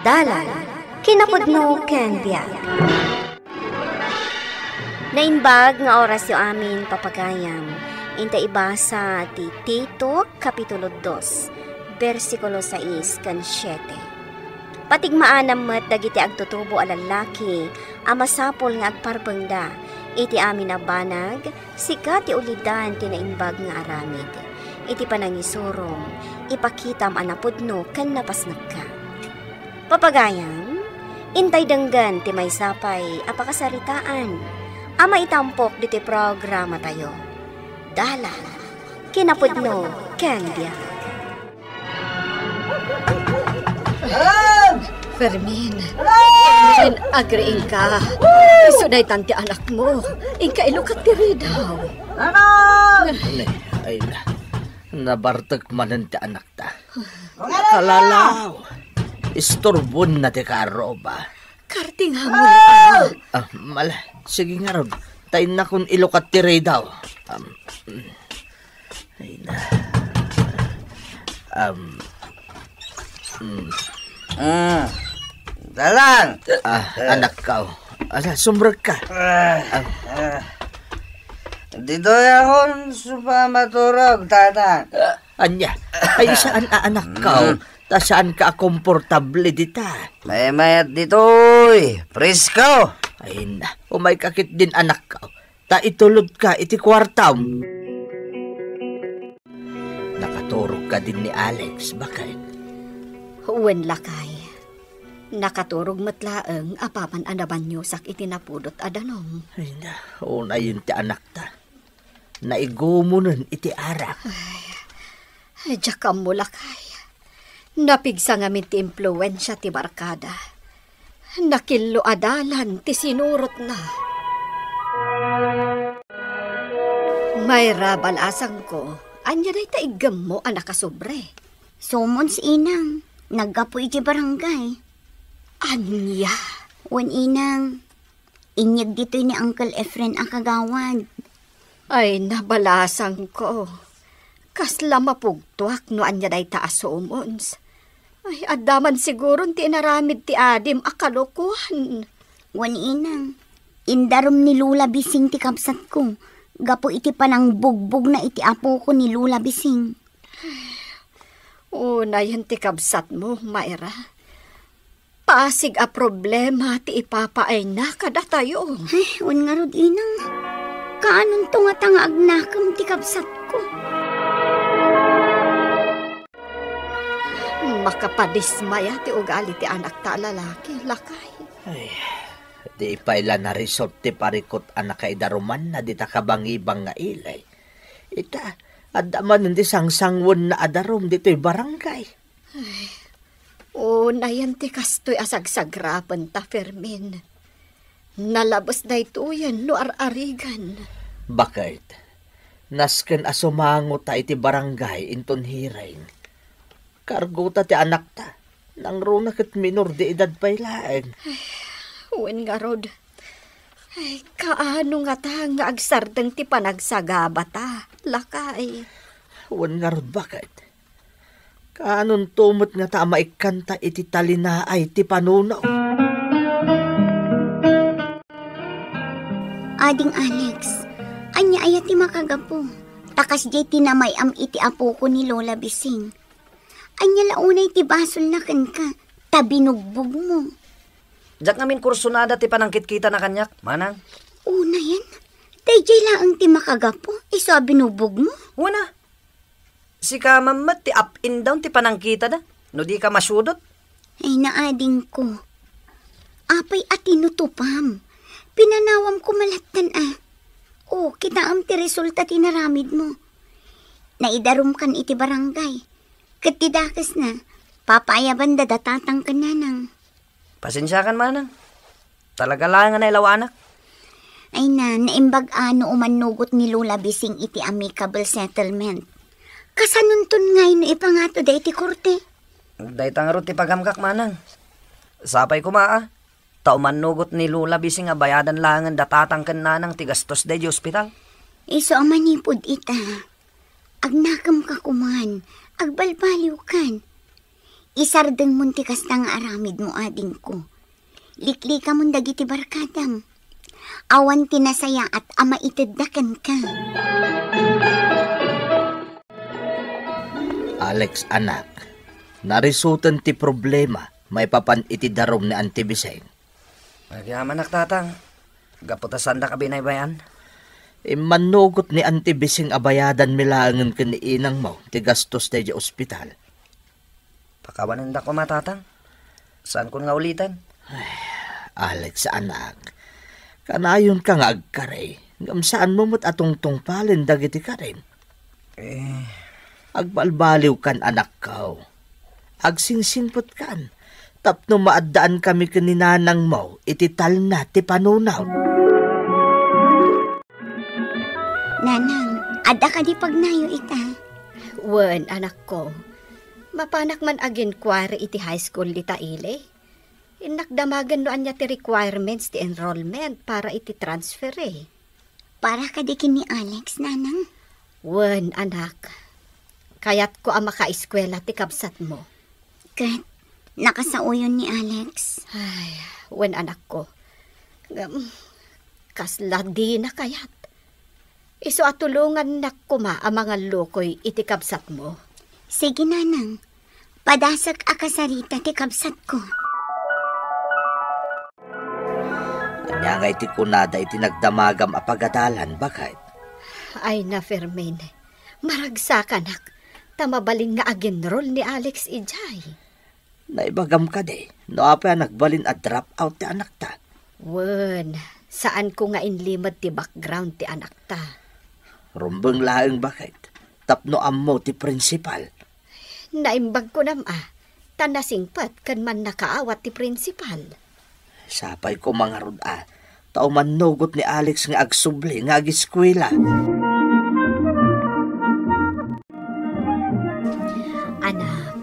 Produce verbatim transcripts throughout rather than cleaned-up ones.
Dalan, kinapudno ken biag. Naimbag nga orasyo amin, papagayam. Inta ibasa ti Tito, Kapitulo dos, bersikulo sais ken siete. Patigmaanam met dagiti agtutubo a lallaki a masapul nga agparbengda iti amin a banag, sika ti ulidan ti naimbag nga aramid. Iti panangisurong, ipakitam a napudno ken napasnekka. Papagayam, intay denggen ti maysa pay a pakasaritaan a maitampok ditoy programatayo. Dalan, kinapudno ken biag. Fermin, Fermin, agriingka. Isu daytan ti anakmo. Inka ilukat ti ridaw. Ay, ay, nabartek manen ti anakta. Kalalaw, isturbonna ti kaarruba. Kartinga mo na. Ah, mala, sige ngarud. Ta innakon ilukat ti ridaw. Um, ay na. Um, mm. Mm. Dalan. Ah, anakko. Asa, sumrekka? Ah, ah. Ditoy ako, suba maturog, tata. Ania? Ay, saan a anakko? Mm. Ta saanka a komportable dita? Maymayat ditoy. Presko. Ay na, umayka ketdin anakko. Ta itulodka iti kuartam. Nakaturog kadin ni Alex, baket? Wen, lakay. Nakaturog met laeng apaman a nabaniosak iti napudot a danum. Ay na, unayen ti anakta. Naigumonen iti arak. Ay, diak ammo, lakay. Napigsa ngamin ti impluensia ti barkada. Nakillo a dalan ti sinurotna. Mayra, balasangko, ania dayta iggemmo a nakasubre? Summons, inang. Naggapu iti barangay. Ania? Wen, inang. Inyeg ditoy ni Uncle Efren a kagawad. Ay, nabalasangko. Kasla mapugtoak no ania dayta a summons. Ay, adda man siguron ti inaramid ti adim a kalokuan. Wen, inang, indarum ni Lola Bising ti kabsatko, gapu iti panangbugbogna iti apoko ni Lola Bising. Unayen ti kabsatmo, Mayra. Pasig a problema ti ipapaayna kadatayo. Ay, wen ngarud, inang. Kaanonto ngata nga agnakem ti kabsatko? Makapadismaya ti ugali ti anakta a lalaki, lakay. Ay, di pay la narisot ti parikut a nakaidarumanna dita kabangibang nga ili. Ita, adda manen ti sangsangwenna a darum ditoy barangay. Ay, unayen ti kastoy a sagsagrapenta, Fermin. Nalabes daytoyen no ar-arigan. Baket, nasken a sumangota iti barangay inton hearing. Kargota ti anakta. Nangruna ket minor de edad pay laeng. Ay, wen ngarud. Ay, kaano ngata nga agsardeng ti panagsagabata, lakay? Wen ngarud, baket? Kaanonto met ngata a maikkanta iti talinaay ti panunot? Ading Alex, ania aya ti makagapu? Ta kasdiay ti namay-am iti apoko ni Lola Bising. Ania la unay ti basolna kenka, ta binugbogmo? Diak ngamin kursunada ti panangkitkitana kaniak, manang. Unayen, daydiay laeng ti makagapu, isu a binugbogmo? Wen a, sika man met ti up and down ti panangkitada, no di ka masudot. Ay, naadingko. Apay a tinutupam? Pinanawam ko malattan a. O, kitaem ti resulta ti naramidmo. Naidarumkan iti barangay. Ket ti dakesna, papaayabanda da tatang ken nanang. Pasensiakan, manang. Talaga laeng a nailawanak. Ay na, naimbag a no umannugot ni Lola Bising iti amicable settlement. Kasanonton ngay no ipangatoda iti korte? Dayta ngarud ti pagamkak, manang. Sapay koma a, ta umannugot ni Lola Bising a bayadan laengen da tatang ken nanang ti gastos daydi ospital. Isu a manipud ita, agnakemka koman, agbalbaliwkan. Isardengmon ti kasta nga aramidmo, adingko. Liklikamon dagiti barkadam. Awan ti nasayaat a maitedda kenka. Alex, anak, narisuten ti problema maipapan iti darum ni Auntie Bising. Agyamanak, Tatang. Gapu ta saandak a binaybay-an. Immannugot ni Auntie Bising a bayadanmi laengen ken ni inangmo ti gastos daydiay ospital. Pakawanendak koma, Tatang. Saankon nga uliten. Ay, Alex, anak. Kanayonka nga agkari, ngem saanmo met a tungtungpalen dagiti karim. Eh. Agbalbaliwkan, anakko. Agsingsingpetkan tapno maaddaankami ken ni nanangmo iti talna ti panunot. Nanang, adda kadi pagnayo ita? Wen, anakko. Mapanak man agin-inquire iti high school dita ili. Innak damagen no ania ti requirements ti enrollment para iti transfer, eh. Para kadi ken ni Alex, nanang? Wen, anak. Kayatko a makaeskuela ti kabsatmo. Ket nakasaoyon ni Alex? Ay, wen, anakko. Ngem, kasla dina kayat. Isu a tulongannak koma a mangallukoy iti kabsatmo. Sige, nanang. Padasek a kasarita ti kabsatko. Ania ngay ti kunada iti nagdamagam a pagadalan, baket? Ay na, Fermin. Maragsakanak, ta mabalin nga agenrol ni Alex idiay. Naibagam kadi, no apay a nagbalin a drop out ti anakta? Wen, saanko nga inlimed ti background ti anakta. Rumbeng laeng, baket, tapno ammo ti principal. Naimbag kunam a, ta nasingpet ken mannakaawat ti principal. Sapay koma ngarud a, ta umannugot ni Alex nga agsubli nga agiskuela. Anak,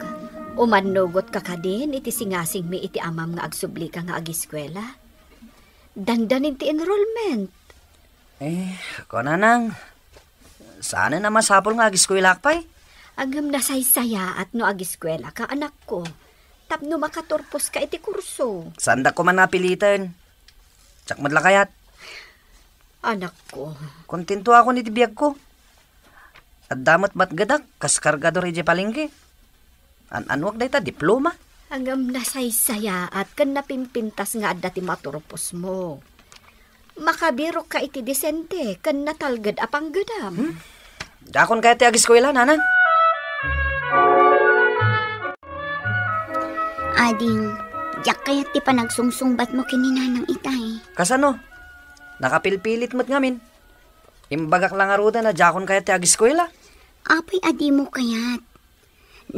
umannugotka kadin iti singasingmi iti amam nga agsublika nga agiskuela? Dandanin ti enrollment. Eh, kunanang, saanen a masapul nga agiskuelak pay? Ngem nasaysayaat no agiskuelaka, anakko, tapno makaturposka iti kurso. Saandak koma napiliten. Diak met la kayat. Anakko. Kontentoakon iti biagko. Adda met matgedak kas kargador idiay palengke. An-anuak dayta diploma? Ngem nasaysayaat ken napimpintas nga adda ti maturposmo. Makabirokka iti disente ken natalged a panggedam. Hmm? Diakon kayat ti agiskuela, nanang. Ading, diak kayat ti panagsungsungbatmo ken ni nanang itay. Kasano? Nakapilpilit met ngamin. Imbagak la ngaruden a diakon kayat ti agiskuela. Apay a dimo kayat?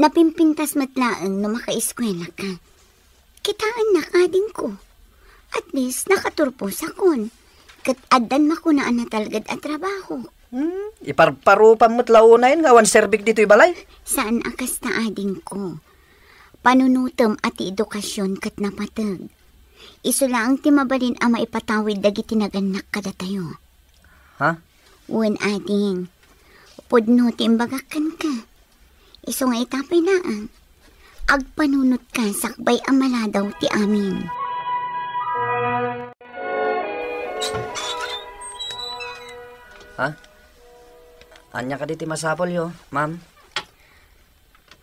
Napimpintas met laeng no makaeskuelaka. Kitaennak, adingko. At least, nakaturposakon. Ket addan makuna a natalged a trabaho. Hmm, iparparupam met la unayen nga awan serbik ditoy balay. Saan a kasta, adingko. Panunotem a ti edukasyon ket napateg. Isu laeng ti mabalin a maipatawid dagiti nagannak kadatayo. Ha? Wen, ading, pudno ti imbagak kenka. Isu nga ita pay laeng, agpanunotka sakbay a maladaw ti amin. Ha? Ania kadi ti masapulyo, ma'am?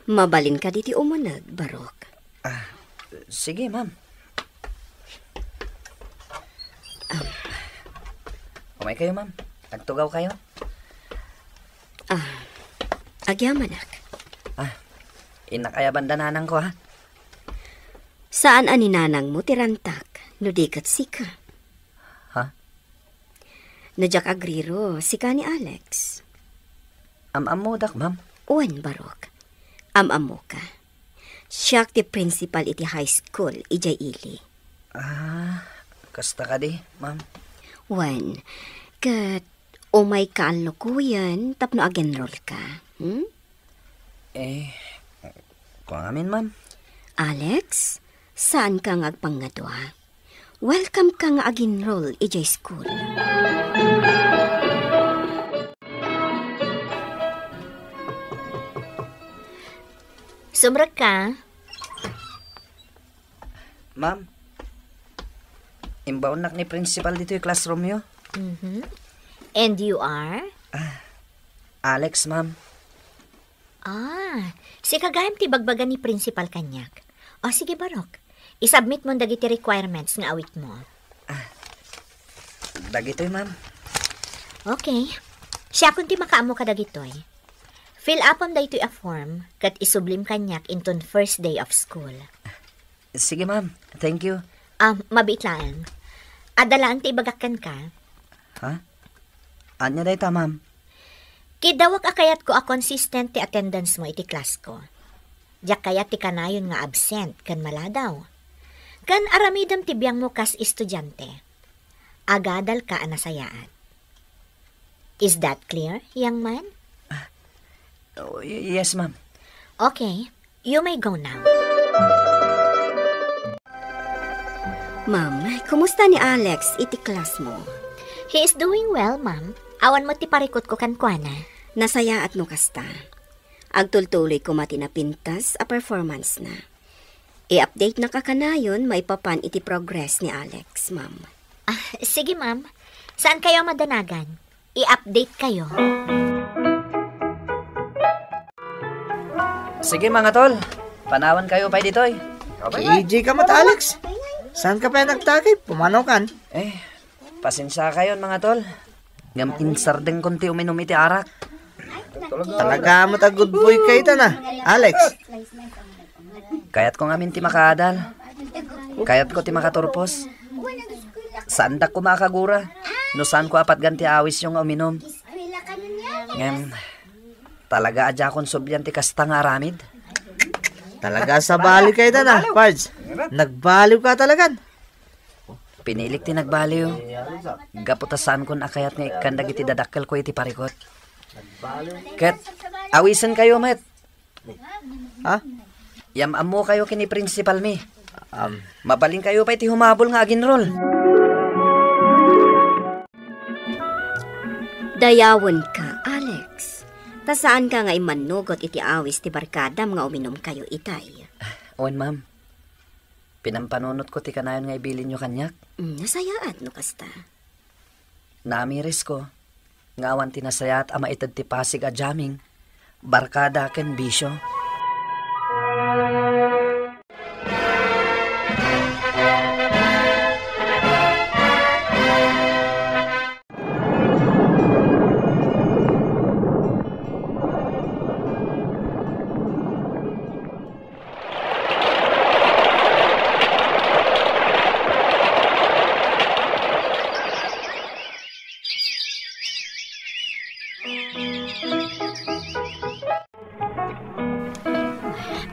Mabalin kadi ti umuneg, Barok? Ah, sige, ma'am. Ah. Umaykayo, ma'am. Agtugawkayo. Ah, agyamanak. Ah, innak aya banda nanangko, ha? Saan a ni nanangmo ti rantak, no di ket sika? Ha? No diak agriro, sika ni Alex. Am-ammodak, ma'am? Wen, Barok. Am-ammoka. Siak ti principal iti high school idiay ili. Ah, kasta kadi, ma'am? Wen, ket umayka a lukoyen tapno agenrolka, hmm? Eh, kua ngamin, ma'am. Alex, saanka nga agpangngadua. Welcome ka nga aginrol idiay school. Sumrekka. Ma'am, imbaonnak ni principal ditoy classroom yo. Mhm. And you are? Alex, ma'am. Ah, sika gayam ti bagbaga ni principal kaniak. O, sige, Barok. Isubmit mo dagiti requirements nga awitmo. Dagitoy, ma'am. Okay. Siakon ti makaammo kadagitoy. Fill upon daytoy a form, ket isublim kaniak inton first day of school. Sige, ma'am. Thank you. Ah, mabiit laeng. Adda laeng ti ibagak kenka. Ha? Ania dayta, ma'am? Kiddawek a kayatko a consistent ti attendance mo iti class ko. Diak kayat ti kanayon nga absent ken maladaw. Ken aramidem ti biangmo kas estudiante. Agadalka a nasayaat. Is that clear, young man? Oh, y- yes, ma'am. Okay, you may go now. Ma'am, kumusta ni Alex iti class mo? He is doing well, ma'am. Awan met ti parikutko kenkuana. Nasayaat no kasta. Agtultuloy koma ti napintas a performance na. I-update naka kanayon maipapan iti progress ni Alex, ma'am. Ah, sige, ma'am. Saan kayo madanagan? I-update kayo. Sige, mga tol. Panawan kayo pay ditoy. K J ka mat, Alex. Saan ka pa nagtakip? Pumanaw kan? Eh, pasensia kayon, mga tol. Ngem insardengkon ti uminom iti arak. Talaga met a good boy kayta na, Alex. Kayatko ngamin ti makaadal. Kayatko ti makaturpos. Saandak koma a kagura no saanko a patgan ti awisyo nga uminom. Ngem, talaga a diakon sublian ti kasta nga aramid. Talaga a sabali kayta na, Pards. Nagbaliw ka talagan. Pinilik ti nagbaliw. Gapu ta saankon a kayat nga ikkan dagiti dadakkelko iti parikut. Ket, awisen kayo met. Ha? Yam-ammo kayo ken ni principal mi. Um, mabalin kayo pay ti humabol nga aginrol. Dayawenka, Alex. Ta saanka nga immannugot iti awis ti barkadam nga uminum kayo itay. Wen, ma'am. Pinampanunotko ti kanayon nga ibilinyo kaniak. Mm, nasayaat no kasta. Naamirisko nga awan ti nasayaat a maited ti pasig a jamming, barkada ken bisio.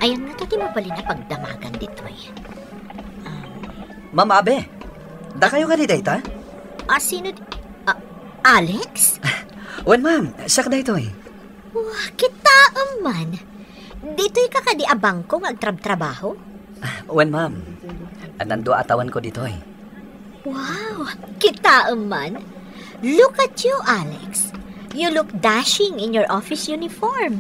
Ayan nga ti mabalin a pagdamagan ditoy. Um, Ma'am Abe, dakayo kadi dayta? Ah, sino di-, ah, Alex? Wen, ma'am, siak daytoy. Wah, kitaem man. Ditoy ka kadi a bangko nga agtrabtrabaho? Wen, ma'am. Addan dua a tawenko ditoy. Wow, kitaem man. Look at you, Alex. You look dashing in your office uniform.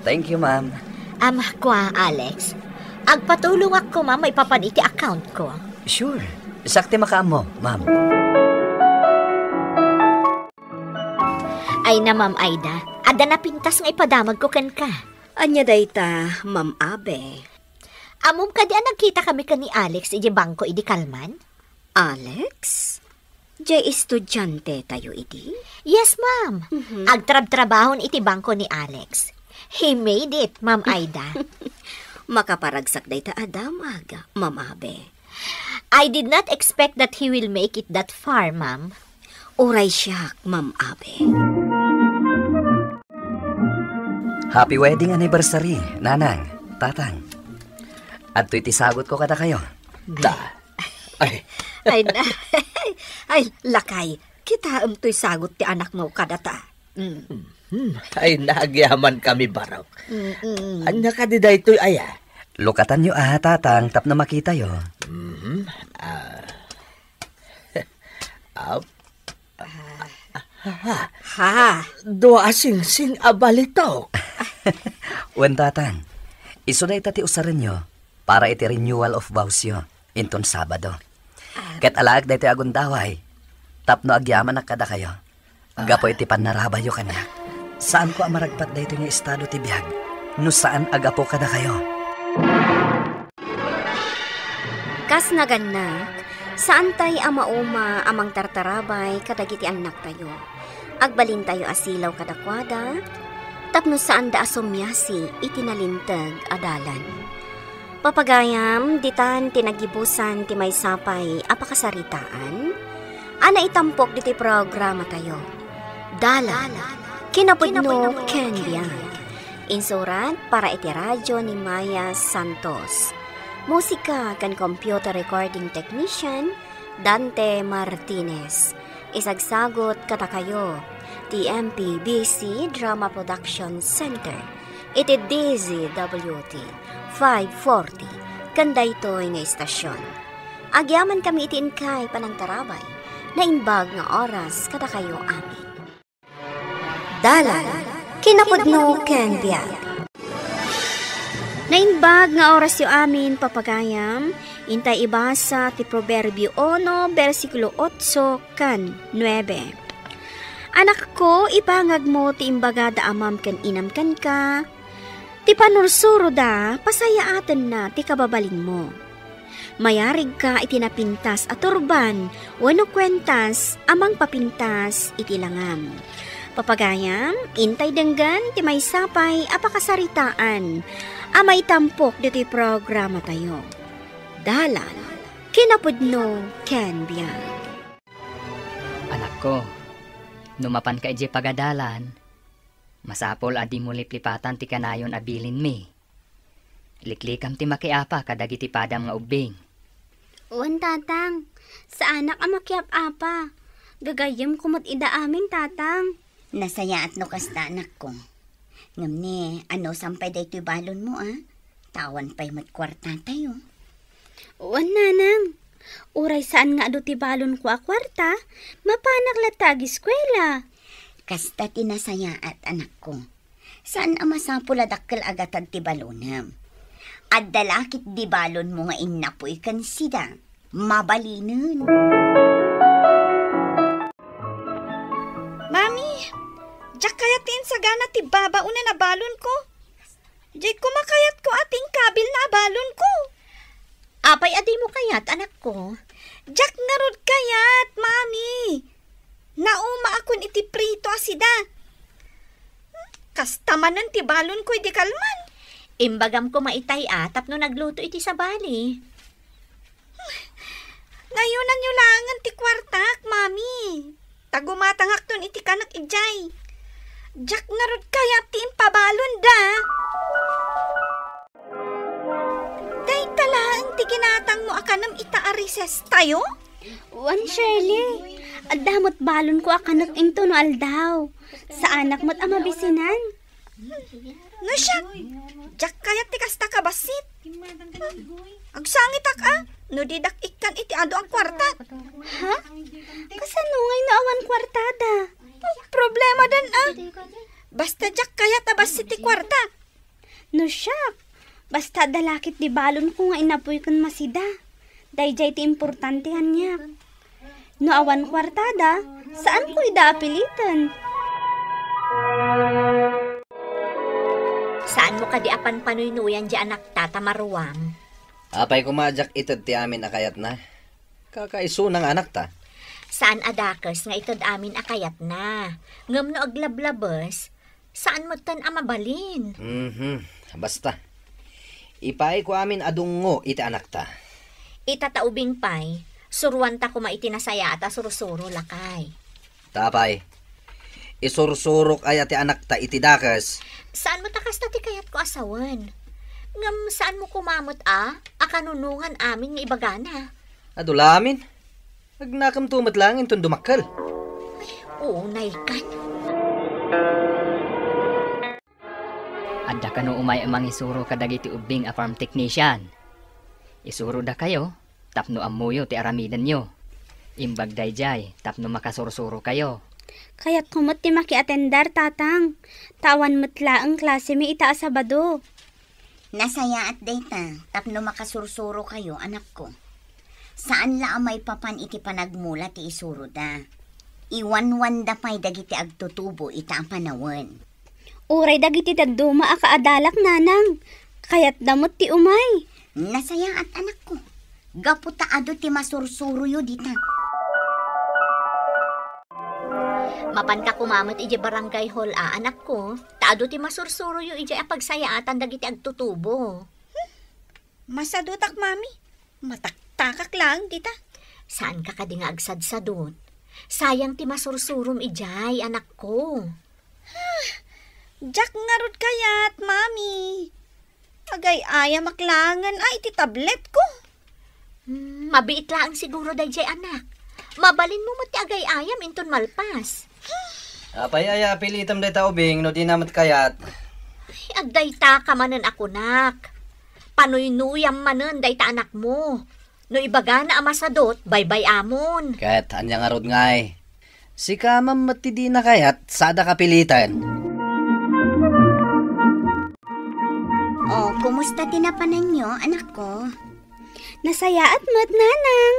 Thank you, ma'am. Am, kwa, Alex. Agpatulongak koma maipapan iti account ko. Sure. Siak ti makaammo, ma'am. Ay na, Ma'am Aida. Adda napintas nga ipadamagko kenka. Ania dayta, Ma'am Abe? Ammom kadi a nagkita kami ken ni Alex iti bangko idi kalman? Alex? Jay estudiante tayo idi? Yes, ma'am. Mhm. Agtrabtrabahon iti bangko ni Alex. He made it, Ma'am Aida. Makaparagsak dayta a damag, Ma'am Abe. I did not expect that he will make it that far, ma'am. Uray siak, Ma'am Abe. Happy wedding anniversary, Nanang, Tatang. Adtoy ti sagutko kadakayo. Da. Ay. Ay, na. Ay, lakay. Kitaem toy sagut ti anakmo kadata. Mm. Hmm. Ay, nagyaman kami, Barok. Mm-mm. Ania kadi daytoy aya? Lukatanyo a, Tatang, tapno makitayo. Mhm. Ah. Ap-, Ha? Dua a singsing a balitok. Wen, Tatang, isu dayta ti usarenyo para iti renewal of vowsyo. Inton Sabado. Ah. Ket alaek daytoy a gundaway tapno agyamanak kadakayo. Ah. Gapu iti pannarabayyo kaniak, saanko a maragpat daytoy nga estado ti biag no saan a gapu kadakayo. Kas nagannak, saantay a mauma a mangtartarabay kadagiti annaktayo. Agbalintayo a silaw kadakuada tapno saanda a sumiasi iti nalinteg a dalan. Papagayam, ditan ti naggibusan ti maysa pay a pakasaritaan a naitampok ditoy programatayo. Dalan, kinapudno ken biag. Insurat para iti radyo ni Maya Santos. Musika ken computer recording technician, Dante Martinez. Isagsagut kadakayo ti M P B C Drama Production Center iti D Z W T five forty ken daytoy nga istasyon. Agyamankami iti inkay panangtarabay. Naimbag nga oras kadakayo amin. Dalan, kinapudno ken biag. Naimbag nga orasyo amin, papagayam, intay ibasa ti Proverbio uno, bersikulo otso ken nuebe. Anakko, ibangagmo ti imbagada amam ken inam kenka, ti panursuroda, pasayaatenna ti kababalinmo. Mayarigka iti napintas a turban wenno kuentas a mangpapintas iti langam. Papagayam, intay denggen ti maysa pay a pakasaritaan a maitampok ditoy programatayo. Dalan, kinapudno ken biag. Anakko, no mapanka idiay pagadalan, masapul a dimo liplipatan ti kanayon a bilinmi. Liklikam ti makiapa kadagiti padam nga ubbing. Wen, Tatang. Saanak a makiap-apa. Gagayyemko met ida amin, Tatang. Nasayaat no kasta, anakko. Ngem ni, anusam pay daytoy balonmo, a? Ta awan pay met kuartatayo. Wen, Nanang. Uray saan nga adu ti balonko a kuarta, mapanak latta agiskuela. Kasta ti nasayaat, anakko. Saan a masapul a dakkel a gatad ti balonem. Adda la ketdi balonmo nga innapuy ken sida. Mabalinen. Mami, diak kayat ti insagana ti babaonen a balonko. Diay koma kayatko a ti inkabilna a balonko. Apay a dimo kayat, anakko? Diak ngarud kayat, Mami. Naumaakon iti prito a sida. Kasta manen ti balonko idi kalman. Imbagam koma itay a tapno nagluto iti sabali. Ngayonanyo laengen ti kuartak, Mami. Ta gumatangakton iti kanek idiay. Diak ngarud kayat ti impabalonda. Dayta laeng ti ginatangmo a kanem ita a recess tayo? Wen, Shirley, adda met balonko a kanek intono aldaw. Saanak met a mabisinan. No siak, diak kayat ti kasta kabassit. Agsangitak a, no didak ikkan iti adu a kuarta. Ha? Kasano ngay no awan kuartada? Problema dan a. Basta diak kayat a bassit ti kuarta. No siak, basta adda la ketdi balonko nga innapuy ken masida. Daydiay ti importante kaniak. No awan kuartada, saanko ida a piliten. Saanmo kadi a panpanuynuyan diay anakta ta maruam? Apay koma a diak ited ti amin a kayatna? Kakaisuna nga anakta. Saan a dakes nga ited amin a kayatna. Ngem no aglablabes, saan metten a mabalin. Mhm. Basta, ipaayko amin a dungngo iti anakta. Ita ta ubing pay, suruanta koma iti nasayaat a sursuro, lakay. Ta apay, isursurok aya ti anakta iti dakes? Saan met a kasta ti kayatko a sawen. Ngem saanmo koma met a, a kanunongan amin nga ibagana. Adu la amin. Agnakemto met laeng inton dumakkel. Unay kan. Adda kano umay a mangisuro kadagiti ubbing a farm technician. Isurodakayo tapno ammoyo ti aramidenyo. Imbag daydiay tapno makasursurokayo. Kayatko met ti makiatender, Tatang. Ta awan met laeng klasemi ita a Sabado. Nasayaat dayta tapno makasursurokayo, anakko. Saan la a maipapan iti panagmula ti isuroda. Iwanwanda pay dagiti agtutubo ita a panawen. Uray dagiti dadduma a kaadalak, nanang. Kayatda met ti umay. Nasayaat, anakko. Gapu ta adu ti masursuroyo dita. Mapanka koma met idiay barangay hall a, anakko, ta adu ti masursuroyo idiay a pagsayaatan dagiti agtutubo. Masadutak, Mami. Mataktakak laeng dita. Saanka kadi nga agsadsadut? Sayang ti masursurom idiay, anakko. Diak ngarud kayat, Mami. Agay-ayamak laengen a iti tabletko. Hmm, mabiit laeng siguro daydiay, anak. Mabalinmo met ti agay-ayam inton malpas. Apay aya apilitem dayta ubing no dina met kayat? Ay, agdayta ka manen a kunak. Panuynuyam manen dayta anakmo. No ibagana a masadut, baybay-amon. Ket ania ngarud ngay? Sika man met ti dina kayat, saadak a piliten. O, kumusta ti napananyo, anakko? Nasayaat met, nanang.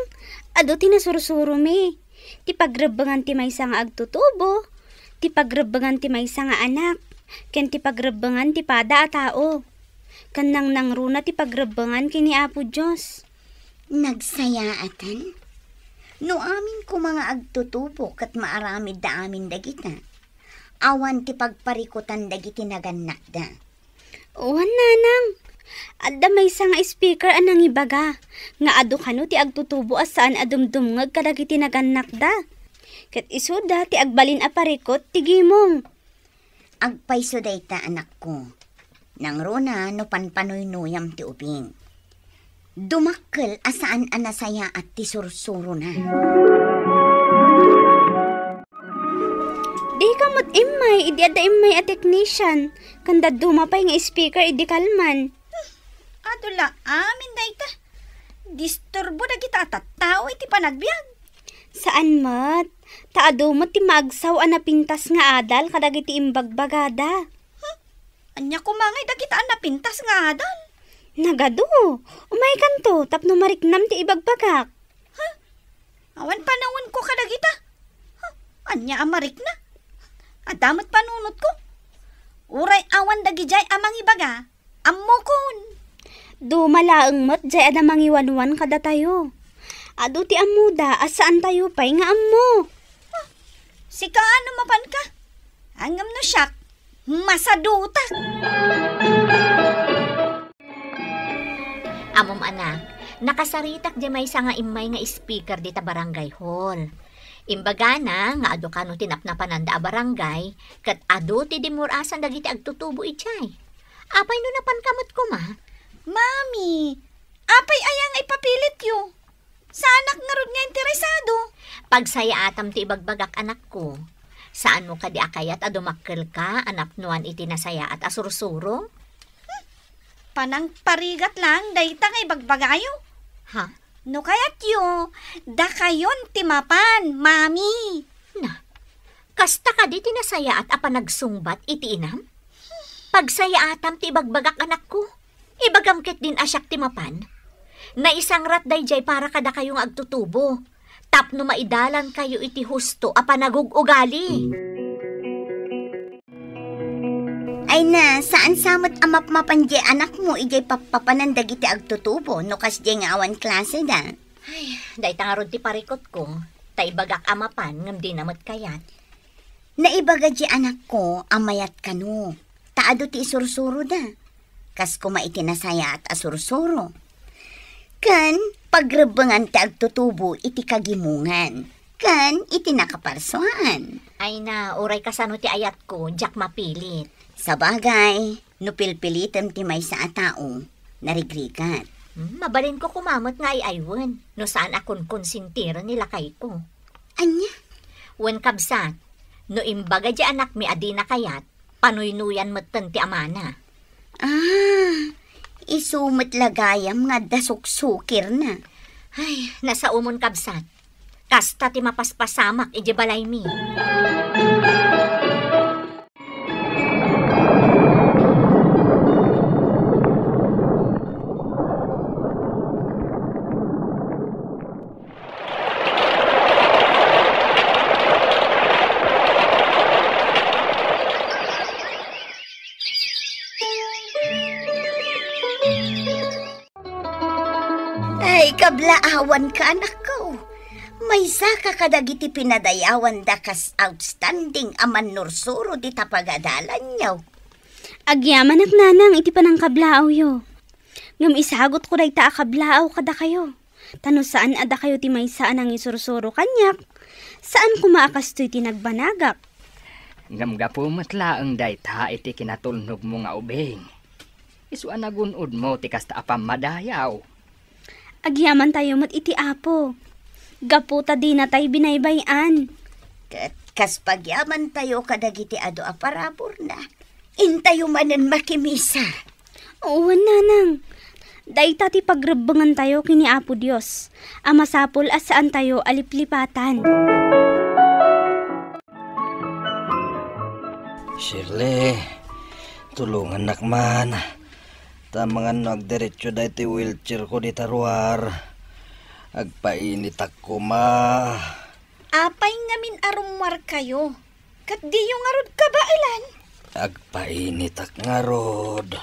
Adu ti nasursuromi. Ti pagrebbengan ti maysa nga agtutubo, ti pagrebbengan ti maysa nga anak, ken ti pagrebbengan ti pada a tao. Ken nangnangruna ti pagrebbengan ken ni Apo Dios. Nagsayaatan? No amin koma nga agtutubo ket maaramidda amin dagita, awan ti pagparikutan dagiti nagannakda. Wen, nanang. Adda maysa nga speaker a nangibaga nga adu kano ti agtutubo a saan a dumdumngeg kadagiti nagannakda. Ket isuda ti agbalin a parikut ti gimong. Agpayso dayta, anakko. Nangruna no panpanuynuyam ti ubing. Dumakkel a saan a nasayaat ti sursurona. Dika met immay idi adda immay a technician, ken dadduma pay nga speaker idi kalman. Hmm, adu la amin dayta. Disturbo dagita a tattao iti panagbiag. Saan met, ta adu met ti maagsaw a napintas nga adal kadagiti imbagbagada. Hmm, ania koma ngay dagita a napintas nga adal? Nagadu, umaykanto tapno mariknam ti ibagbagak. Ha? Awan panawenko kadagita. Ha? Ania a marikna? Adda met panunotko. Uray awan dagidiay a mangibaga, ammokon. Duma laeng met jay a mangiwanwan kadatayo. Adu ti ammoda a saantayo pay nga ammo. Ha? Sika no mapanka? Ngem no siak, masadutak. Ammom, anak, nakasaritak di maysa nga immay nga speaker dita barangay hall. Imbagana nga adu kano ti napnapananda a barangay, ket adu ti dimmur-asan dagiti agtutubo idiay. Apay no napanka met koma? Mami, apay aya nga ipapilityo? Saanak ngarud nga interesado. Pagsayaatam ti ibagbagak, anakko. Saanmo kadi a kayat a dumakkelka a napnoan iti nasayaat a sursuro? Hmm. Panangparigat laeng dayta nga ibagbagayo. Ha? No kayatyo, dakayon ti mapan, Mami. Na, kasta kadi ti nasayaat a panagsungbat iti inam? Pagsayaatam ti ibagbagak, anakko. Ibagam ketdin a siak ti mapan. Naisangrat daydiay para kadakayo nga agtutubo, tapno maidalankayo iti husto a panagug-ugali. Ay na, saan sa met a mapmapan diay anakmo idiay pappapanan dagiti agtutubo no kasdiay nga awan klaseda? Ay, dayta ngarud ti parikutko, ta ibagak a mapan ngem dina met kayat. Naibaga diay anakko a mayat kano, ta adu ti isursuroda. Kas koma iti nasayaat a sursuro. Ken pagrebbengan ti agtutubo iti kagimongan ken iti nakaparsuaan. Ay na, uray kasano ti ayatko, diak mapilit. Sabagay, no pilpilitem ti maysa a tao, narigrigat. Hmm, mabalinko koma met nga ay-aywen no saan a konkonsintiren ni lakayko. Ania? Wen, kabsat, no imbaga diay anakmi a dina kayat, panuynuyan metten ti amana. Ah, isu met la gayam nga adda suksukirna. Ay, nasaomon, kabsat. Kasta ti mapaspasamak idiay balaymi. Ay, kablaawanka, anakko. Maysaka kadagiti pinadayawanda kas outstanding a mannursuro dita pagadalanyo. Agyamanak, nanang, iti panangkablaawyo. Ngem isagutko dayta a kablaaw kadakayo. Ta no saan a dakayo ti maysa a nangisursuro kaniak, saan koma a kastoy ti nagbanagak. Ngem gapu met laeng dayta iti kinatulnogmo nga ubing, isu a nagun-odmo ti kasta a pammadayaw. Agyamantayo met iti Apo, gapu ta dinatay binaybay-an. Ket kas pagyamantayo kadagiti adu a paraburna, intayo manen makimisa. Wen, nanang. Dayta ti pagrebbengantayo ken ni Apo Dios, a masapul a saantayo a liplipatan. Shirley, tulongannak man. Ta mangan no agdiretso daytoy wheelchairko dita ruar, agpainitak koma. Apay ngamin a rummuarkayo? Ket diyo ngarud kabaelan? Agpainitak ngarud.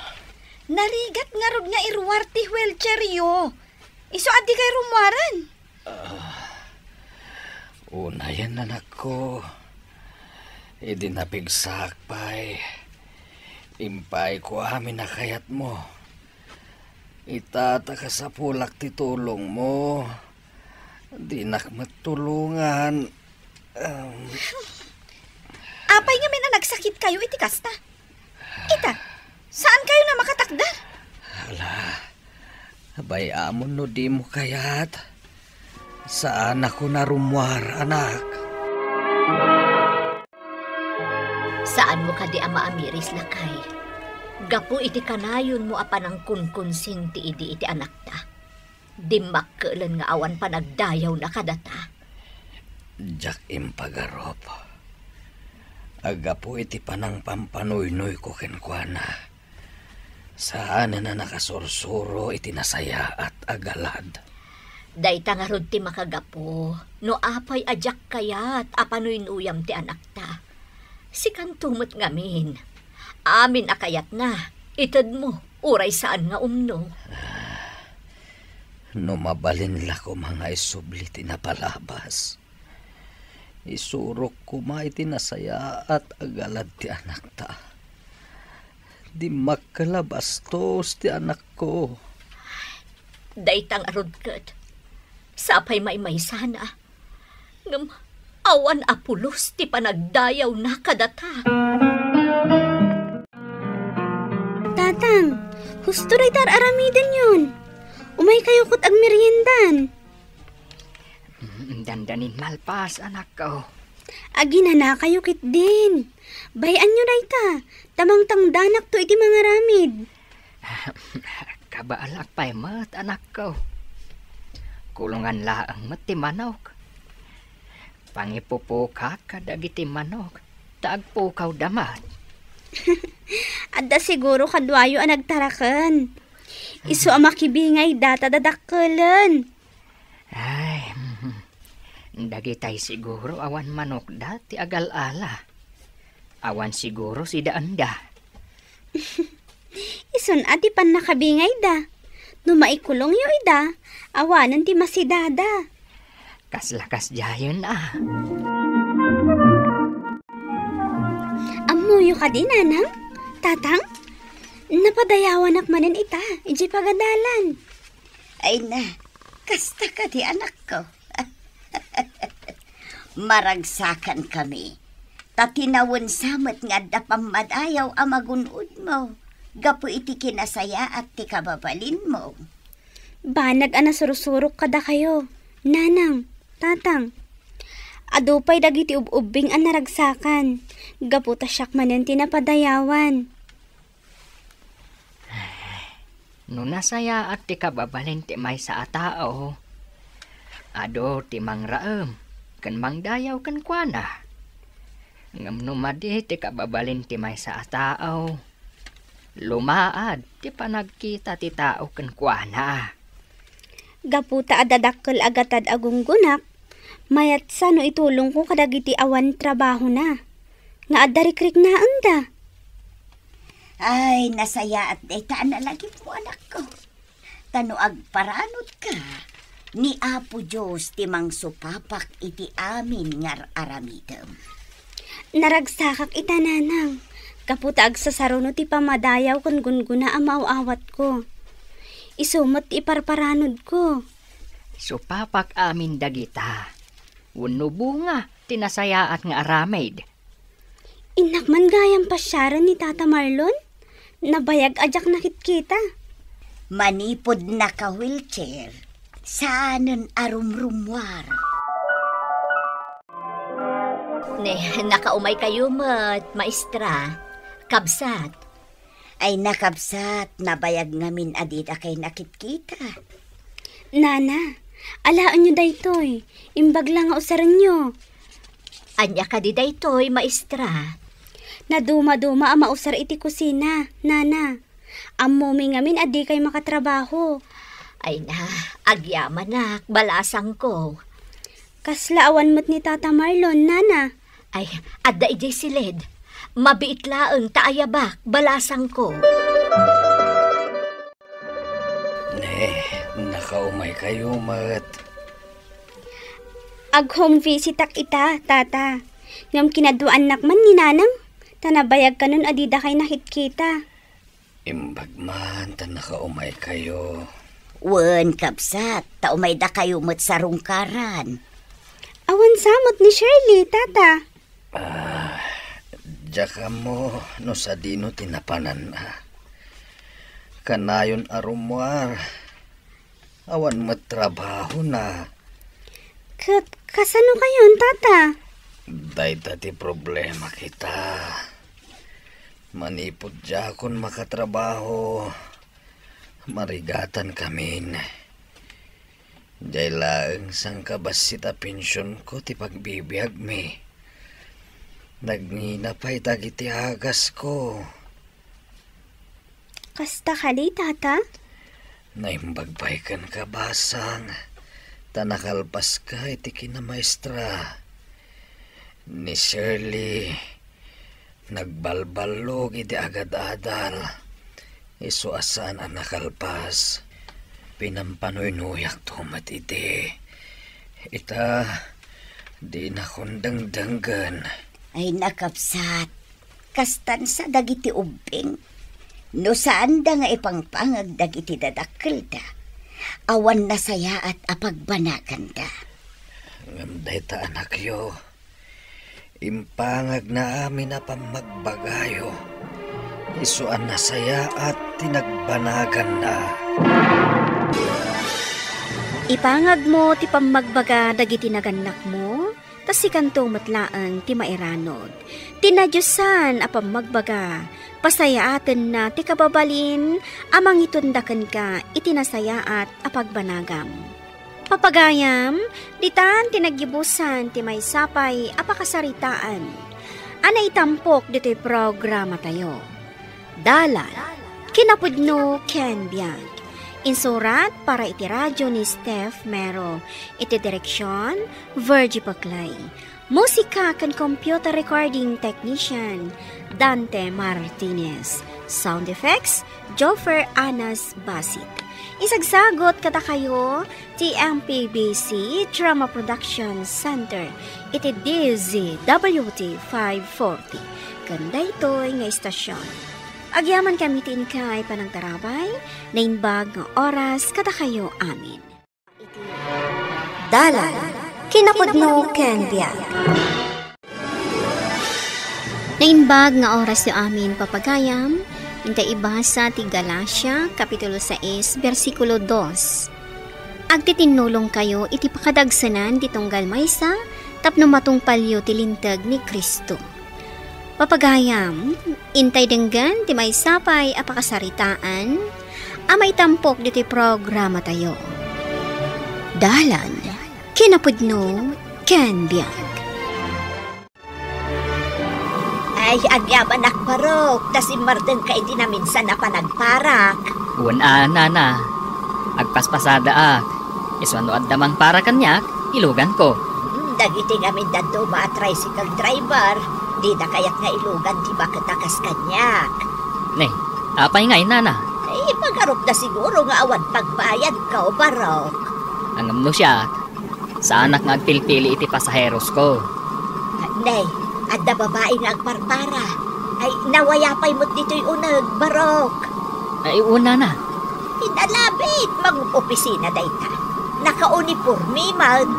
Narigat ngarud nga iruar ti wheelchairyo. Isu a dikay rummuaren. Ah, unayen, anakko. Idi napigsaak pay, impaayko amin a kayatmo. Ita ta kasapulak ti tulongmo. Dinak met tulongan. Um. Apay ngamin a nagsakitkayo iti kasta? Ita, saankayon a makatakder? Ala, bay-amon no dimo kayat. Saanakon a rummuar, anak. Saanmo kadi a maamiris, lakay? Gapu iti kanayonmo a panangkunkonsenti idi iti anakta, dimmakkel nga awan panagdayawna kadata. Diak impagarup. Gapu iti panangpampanuynuyko kenkuana, saanen a nakasursuro iti nasayaat a galad. Dayta ngarud ti makagapu no apay a diak kayat a panuynuyam ti anakta. Sikanto met ngamin, amin a kayatna, itedmo, uray saan nga umno. No mabalin la koma nga isubli ti napalabas, isurok koma iti nasayaat a galad ti anakta. Dimmakkel a bastos ti anakko. Dayta ngarud ket, sapay maymaysana, ngem awan a pulos ti panagdayawna kadata. Tatang, husto dayta ar-aramidenyon. Umaykayo ket agmeriendan. Mm, dandanin malpas, anakko. Aginanakayo ketdin. Bay-anyo dayta, ta mangtangdanakto iti mangaramid. Kabaalak pay met, anakko. Kulongan laeng met ti manok. Pangipupukak kadagiti manok, ta agpukawda met. Adda siguro kaduayo a nagtaraken. Isu a makibingayda ta dadakkelen. Ay, dagitay siguro awan manokda ti agal-ala. Awan siguro sidaanda. Isun a ti pannakabingayda. No maikulongyo ida, awanen ti masidada. Kasla kasdiayen a. Ammoyo kadi, nanang? Tatang? Napadayawanak manen ita, idiay pagadalan. Ay na, kasta kadi, anakko. Maragsakankami, ta tinawen sa met nga adda pammadayaw a magun-odmo gapu iti kinasayaat ti kababalinmo. Banag a nasursurok kadakayo, nanang, tatang. Adu pay dagiti ub-ubbing a naragsakan, gapu ta siak manen ti napadayawan. No nasayaat ti kababalin ti maysa a tao, adu ti mangraem ken mangdayaw kenkuana. Ngem no madi ti kababalin ti maysa a tao, lumaad ti panagkita ti tao kenkuana. Gapu ta adda dakkel a gatad a gunggonak, mayat sa no itulongko kadagiti awan trabahona, nga adda rikriknaenda. Ay, nasayaat dayta a nalagipmo, anakko. Ta no agparanudka, ni Apo Dios ti mangsupapak iti amin nga ar-aramidem. Naragsakak ita, Nanang, gapu ta agsasaruno ti pammadayaw ken gunggona a maaw-awatko. Isu met ti iparparanudko. Supapak amin dagita. Wenno bunga ti nasayaat nga aramid. Innak man gayam pasiaren ni Tata Marlon? Nabayag a diak nakitkita. Manipud naka-wheelchair, saanen a rumrummuar. Ne, nakaumay kayo met, maestra. Kabsat. Ay, nakabsat, nabayag ngamin a dida kay nakitkita. Nana, alaenyo daytoy. Imbag la nga usarenyo. Ania kadi daytoy, maestra? Nadumaduma a mausar iti kusina, Nana. Ammomi ngamin a dikay makatrabaho. Ay na, agyamanak, balasangko. Kasla awan met ni Tata Marlon, Nana. Ay, adda idiay siled. Mabiit laeng ta ayabak, balasangko. Ne, nakaumay kayo met. Ag-home visitak ita, Tata. Ngem kinaduaannak man ni Nanang, ta nabayag kanon a dida kay nakitkita. Imbag man ta nakaumay kayo. Wen, kabsat, ta umay dakayo met sa rungkaran. Awan sa met ni Shirley, Tata. Ah, diak ammo no sadino ti napananna. Kanayon a rummuar. Awan met trabahona. Ket kasano kayon, Tata? Dayta ti problema kita. Manipud diakon makatrabaho, marigatan kamin. Diay laeng sangkabassit a pensionko ti pagbibiagmi. Nagngina pay dagiti agasko. Kasta kadi, Tata? Naimbag pay kenka, basang, ta nakalpaska iti kinamaestra. Ni Shirley, nagbalballog iti agad-adal. Isu a saan a nakalpas. Pinampanuynuyakto met idi. Ita, dinakon dengdenggen. Ay, nakabsat. Kastan sa dagiti ubbing. No saanda nga ipangpangag dagiti dadakkelda, awan nasayaat a pagbanaganda. Ngem dayta, anakyo, impangagna amin a pammagbagayo, isu a nasayaat ti nagbanaganna. Ipangagmo ti pammagbaga dagiti nagannakmo, ta sikanto met laeng ti mairanud. Ti nadiosan a pammagbaga, pasayaatenna ti kababalin a mangitunda kenka iti nasayaat a pagbanagam. Papagayam, ditan ti naggibusan ti maysa pay a pakasaritaan a naitampok ditoy programatayo. Dalan, kinapudno ken biag. Insurat para iti radio ni Steph Mero. Iti direksyon, Virgie Paclay. Musika ken computer recording technician, Dante Martinez. Sound effects, Joffer Anas Basit. Isagsagot kadakayo ti M P B C Drama Production Center iti D Z W T five forty. Ken daytoy nga istasyon. Agyaman kami ti inkay panangtarabay, naimbag nga oras kadakayo amin. Dalan, kinapudno ken biag. Naimbag nga orasyo amin, papagayam, inta ibasa ti Galacia, Kapitulo sais, bersikulo dos. Agtitinnulongkayo iti pakadagsenan ti tunggal maysa tapno matungpalyo ti linteg ni Cristo. Papagayam, intay denggen ti maysa pay a pakasaritaan a maitampok ditoy programatayo. Dalan, kinapudno, ken biag. Ay, agyamanak, barok, ta simmardengka iti naminsan a panagparak. Wen a, nana, agpaspasadaak. Isu a no adda mangpara kaniak, iluganko. Hmm, dagiti ngamin dadduma a tricycle driver, dida kayat nga ilugan ti baket a kas kaniak. Ne, apay ngay, nana? Ay, Ipagarupda siguro nga awan pagbayadko, Barok. Ngem no siak, saanak nga agpilpili iti pasaherosko. Ne, adda babai nga agparpara. Ay, nawaya pay met ditoy uneg, Barok. Ay, unana. Inalabit, mangopisina dayta. Nakauniporme met.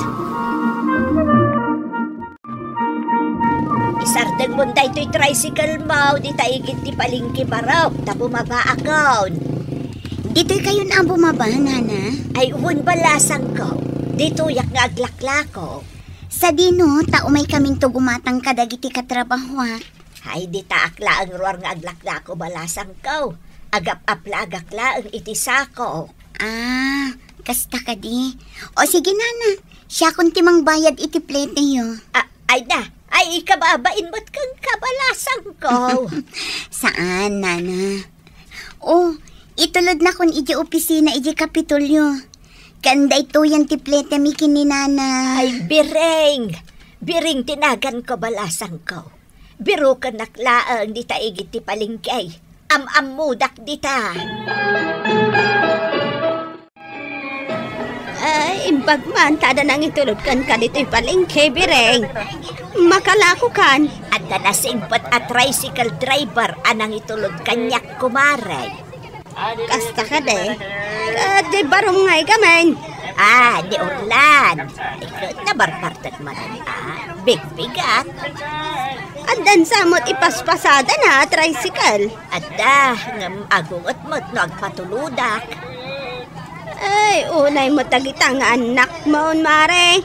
Isardengmon daytoy tricycle mo dita igid ti palengke, Barok, ta bumabaakon. Ditoykayon a bumaba, Nana? Ay, wen, balasangko. Ditoyak nga aglaklako. Sadino, ta umaykaminto gumatang kadagiti katrabahoak. Ay, ditaak laeng ruar nga aglaklako, balasangko. Agap-aplagak laeng iti sako. Ah, kasta kadi. O sige, Nana, siakon ti mangbayad iti pleteyo. A-, ay na, ay, ikababain met kenka, balasangko. Saan, Nana? O, itulodnakon iti opisina iti Kapitolyo. Ken daytoyen ti pletemi ken ni Nana. Ay, Biring! Biring ti naganko, balasangko. Birukennak laeng dita igid ti palengke. Am-ammodak dita. Ay, imbag man ta adda nangitulod kenka ditoy palengke, Biring. Makalakokan. Adda nasingpet a tricycle driver a nangitulod kaniak, kumare. Kasta kadi. Ket di barumngay gamin. Ah, ni Orlan. Ket nabarbartek man, ah, bigbigat. Addan sa met ipaspasadana a tricycle. Adda, ngem agunget met no agpatulodak. Ay, unay met dagita nga annakmon, mare.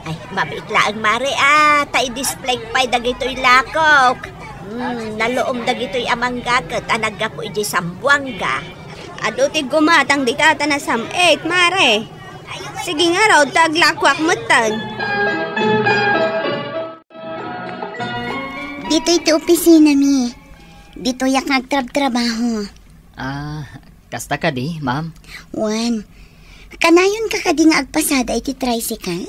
Ay, mabiit laeng, mare, a, ta i-display pay dagitoy lakok. Hmm, naluom dagitoy a mangga ket a naggapu idiay Zamboanga. Adu ti gumatang dita ta nasam-it, mare. Sige ngarud, ta aglakoak metten. Ditoy ti opisinami. Ditoyak nga agtrabtrabaho. Ah, kasta kadi, ma'am? Wen. Kanayonka kadi nga agpasada iti tricycle?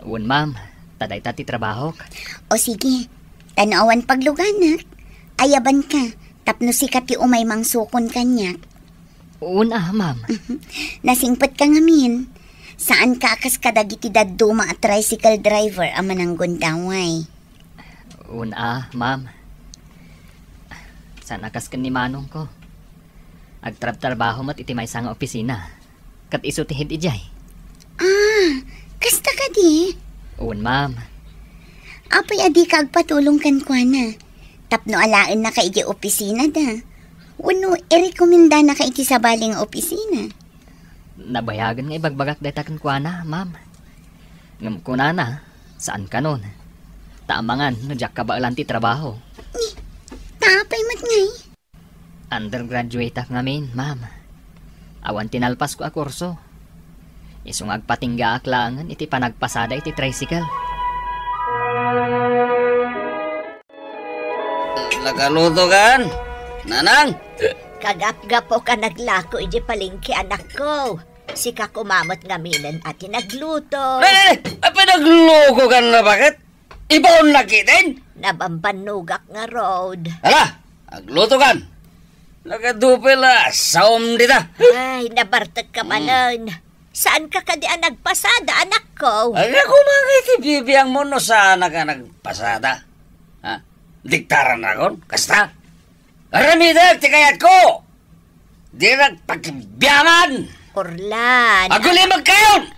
Wen, ma'am. Ta dayta ti trabahok. O sige. Ta no awan pagluganak, ayabanka tapno sika ti umay mangsukon kaniak. Wen a, ma'am. Nasingpetka ngamin. Saanka a kas kadagiti dadduma a tricycle driver a mananggundaway. Wen a, ma'am. Saan a kas ken ni manongko. Agtrabtrabaho met iti maysa nga opisina. Ket isu ti head idiay. Ah, kasta kadi? Wen, ma'am. Apay a dika agpatulong kenkuana tapno alaennaka idiay opisinada? Wenno irekomendanaka iti sabali nga opisina? Nabayagen nga ibagbagak dayta kenkuana, ma'am. Ngem kunana, saan kanon. Ta amangan no diak kabaelan ti trabaho. Ni, ta apay met ngay? Undergraduate-ak ngamin, ma'am. Awan ti nalpasko a kurso. Isu nga agpatinggaak laengen iti panagpasada iti tricycle. Nakaluto kan, Nanang? Kagapgapo ka naglako iti palengke, anakko. Sika koma met ngaminen a ti nagluto. Eh, eh, apay nagluko kan na bakit? Ibaon na kiten? Nabambannogak ngarud. Ala, agluto kan. Nagadupe la, saom dita. Ay, nabartek ka manen. Saan ka kadi a nagpasada, anakko? Ay, ako, mga iti bibiang mo no saan ka nagpasada. Ha? Diktaran na kon? Kasta? Aramidek ti kayatko! Dinak pakibiangan! Orlan! Agulimag kayo!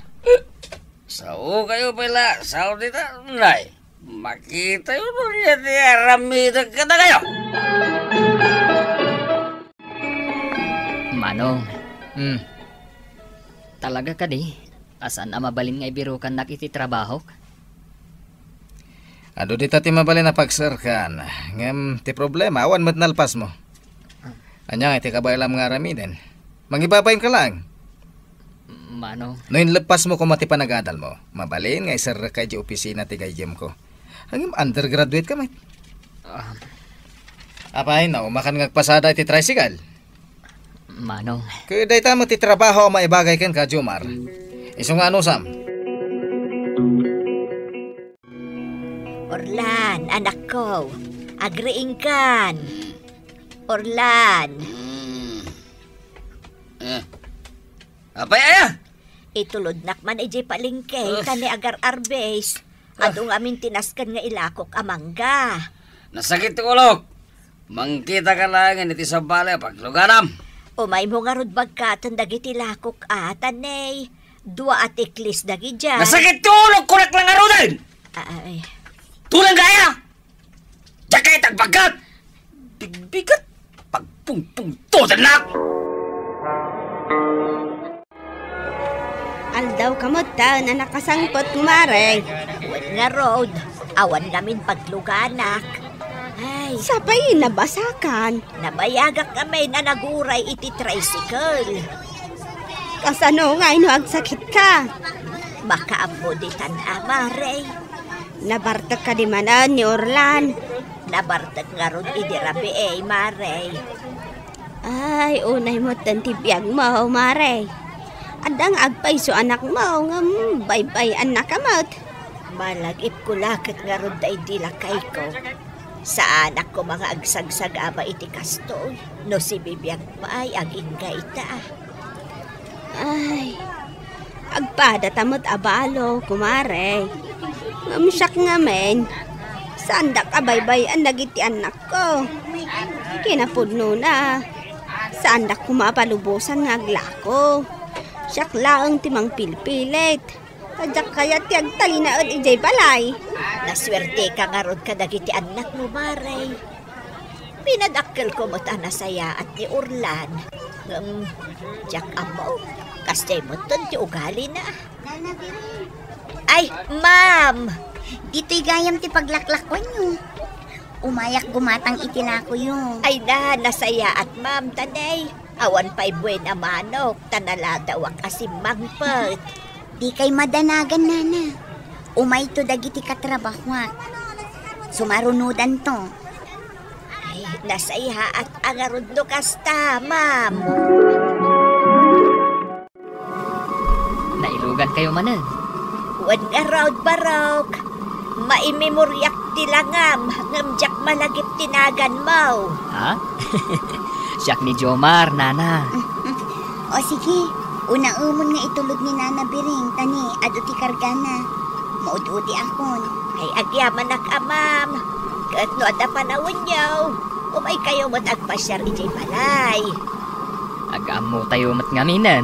Sao kayo pala, sao dita, nay? Makita yun niya ti aramidek kada kayo! Manong. Hmm. Talaga kadi, a saan a mabalin nga ibirukannak iti trabahok? Adu dita ti mabalin a pagserkan, ngem ti problema, awan met nalpasmo. Ania nga iti kabaelam nga aramiden? Mangibabain ka laeng. Manong. No inleppasmo koma ti panagadalmo, mabalin nga iserrekka idiay opisina ti gayyemko. Ngem undergraduate ka met. Ah. Apay, naumakan nga agpasada iti tricycle? Manong. Ket dayta met ti trabaho a maibagay kenka, Jomar. Isu nga anusam? Orlan, anakko, agriingkan. Orlan. Apay aya? Itulodnak man idiay palengke, Uf. Ta ni agar-arbes. Uf. Adu ngamin ti nasken nga ilakok a mangga. Nasakit ti ulok. Mangkitaka laengen iti sabali a pagluganam. Umaymo ngarud bagkaten dagiti lakok a, ta ni dua a tiklis dagidiay. Nasakit ti ulok, kunak la ngaruden! Ay. Tulang kaya! Diak kayat agbagkat! Bigbigat! Pagpungpungtodannak! Aldaw ka met ta, a nakasangpet, Mare. Wen ngarud, awan ngamin pagluganak. Ay. Sapay, nabasakan. Nabayagak ngamin a naguray iti tricycle. Kasano ngay no agsakitka? Makaammo ditan a, Mare. Nabartek kadi manen ni Orlan? Nabartek ngarud idi rabii, Mare. Ay, unay metten ti biagmo, Mare. Adda nga agpayso anakmo, ngem baybay-annaka met. Malagipko la ket ngarud daydi lakayko. Saanak koma nga agsagsagaa iti kastoy, no sibibiag pay agingga ita. Ay, agpadata met a balo, kumare. Ngem siak ngamin, saandak a baybay-an dagiti annakko. Kinapudnona, saandak koma a palubosan nga aglako. Siak laeng ti mangpilpilit. Ta diak kayat ti agtalinaed idiay balay. Nasuerteka ngarud kadagiti annakmo, Mare. Pinadakkelko met a nasayaat ni Orlan. Ngem, diak ammo, kasdiay metten ti ugalina. Ay, ma'am! Ditoy gayam ti paglaklakuanyo. Umayak gumatang iti lakoyo. Ay na, nasayaat, ma'am, ta ni awan pay buena manok, ta naladawak a simmangpet. Dikay madanagan, nana. Umayto dagiti katrabahoak. Sumarunodanto. Ay, nasayaat a ngarud no kasta, ma'am. Nailugankayo manen? Wen ngarud, Barok. Maimemoriak ti langam, ngem diak malagip ti naganmo. Ha? Siak ni Jomar, nana. O sige, unaemon nga itulod ni Nana Biring, ta ni adu ti kargana. Maud-udiakon. Ay, agyamanak a, ma'am. Ket no adda panawenyo, umaykayo met agpasiar idiay balay. Agammotayo met ngaminen.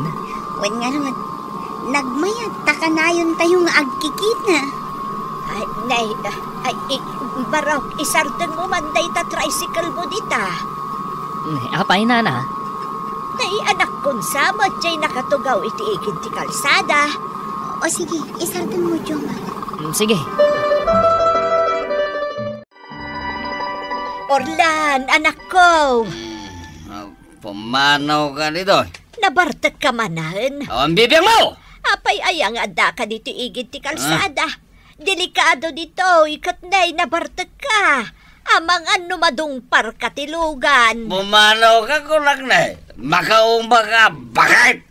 Wen ngarud, nagmayat ta kanayontayo nga agkikita. Ay, nay, ay, i-, Barok, isardenmo man dayta tricycle mo dita. Apay, nana? Nay, anakkon sa met diay nakatugaw iti igid ti kalsada. O sige, isardenmo, Jomar. Mm, sige. Orlan, anakko! Mm, ah, pumanaw ka dito. Nabartek ka manen? Oh, ang bibiyang mo! Apay aya nga adda ka dito igid ti kalsada? Ah. Delikado ditoy, ket nay nabartek ka. Amangan no madungpar ka ti lugan. Pumanaw ka, kunak na. Makaumba ka, bakit?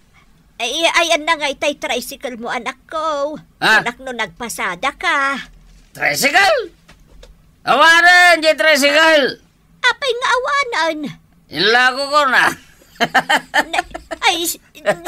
Ay, ay, anna nga itay tricycle mo, anakko. Ha? Anak no nagpasada ka. Tricycle? Awanen, di tricycle! Apay nga awanen? Ilako ko na. Na, ay, s-,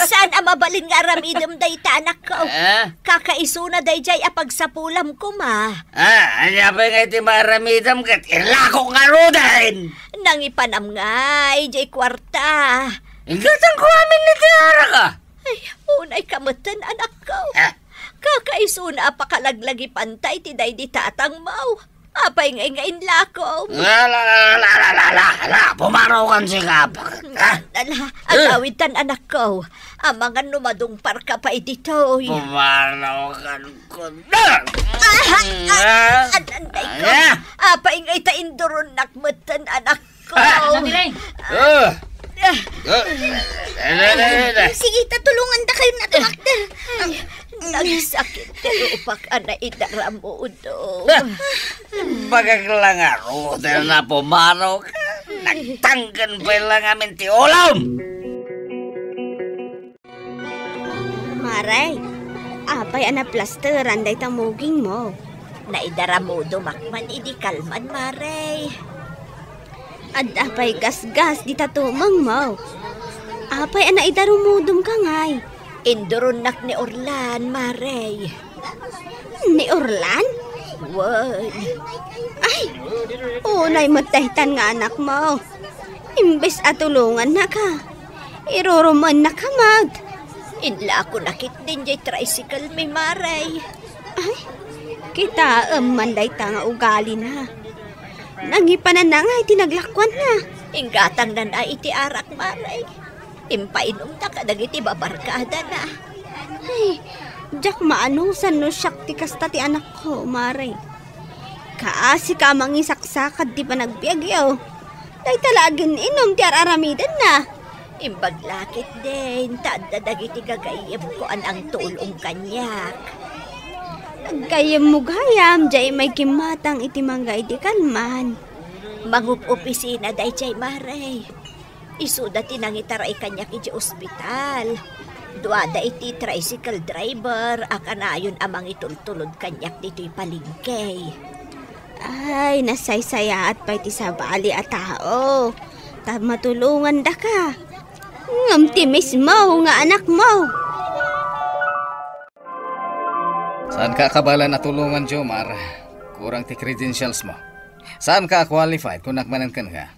saan a mabalin nga aramidem dayta, anakko? Eh? Kakaisuna dayjay a pagsapulam koma. Ah, anya pa nga iti maaramidem ket ilako nga ruden? Nangipanam nga, ijay kwarta. Ingatan ko amin ni Tiara ka. Ay, unay ka metten, anakko. Ah. Kakaisuna a pakalaglagipan tay ti daydi tatangmo. Apay ngay nga inlakom? La, la, la, la, la, la, la, la, pumanaw kan si Kap. Ah. Ala, eh, agawid tan, anakko. Amangan no madungpar ka pay ditoy. Pumanaw kan ko. Ah, ah, ah, ah, anday ko. Ah. Apay ngay ta induronnak metten, anak ko. Ah, Nabireng! Ah. Ah. Ah. Ah. Ah, ah, ah, ah. Sige, ta tulongandakayon a tumakder. Ay, nagsakit ti rupak a naidaramudo. Ah. Bagak lang a ruder na pumanaw ka. Nagtangken pay lang amin ti ulam. Mare, apay a naplasteran dayta mugingmo? Naidaramudomak man idi kalman, Mare. Adda pay gasgas dita tumengmo. Apay a naidarumudom ka ngay? Induronnak ni Orlan, Mare. Ni Orlan? Wen. Ay, unay met daytan nga anakmo. Imbes a tulongannaka, irurumoennak met. Inlakonak ketdin jay tricycle mi, Mare. Ay, kitaem man dayta nga ugalina. Nangipananna nga iti naglakuanna. Inggatangnana iti arak, Mare. Impainumna kadagiti babarkadana. Ay, diak maanusan no siak ti kasta ti anakko, Mare. Kaasika a mangisaksakad ti panagbiagyo. Dayta la agin-inum ti ar-aramidenna. Imbag la ketdin, ta adda dagiti gagayyemko a nangtulong kaniak. Gayyemmo gayam, diay immay kimmatang iti mangga iti kalman. Mangup-opisina daydiay, Mare. Isuda ti nangitaray kaniak idiay ospital. Duada iti tricycle driver a kanayon a mangitultulod kaniak ditoy palengke. Ay, nasaysayaat pay ti sabali a tao. Ta matulongandaka. Ngem ti mismo nga anakmo. Saanka a kabaelan a tulongan, Jomar. Kurang ti credentials mo. Saanka a qualified, kunak manen kenka.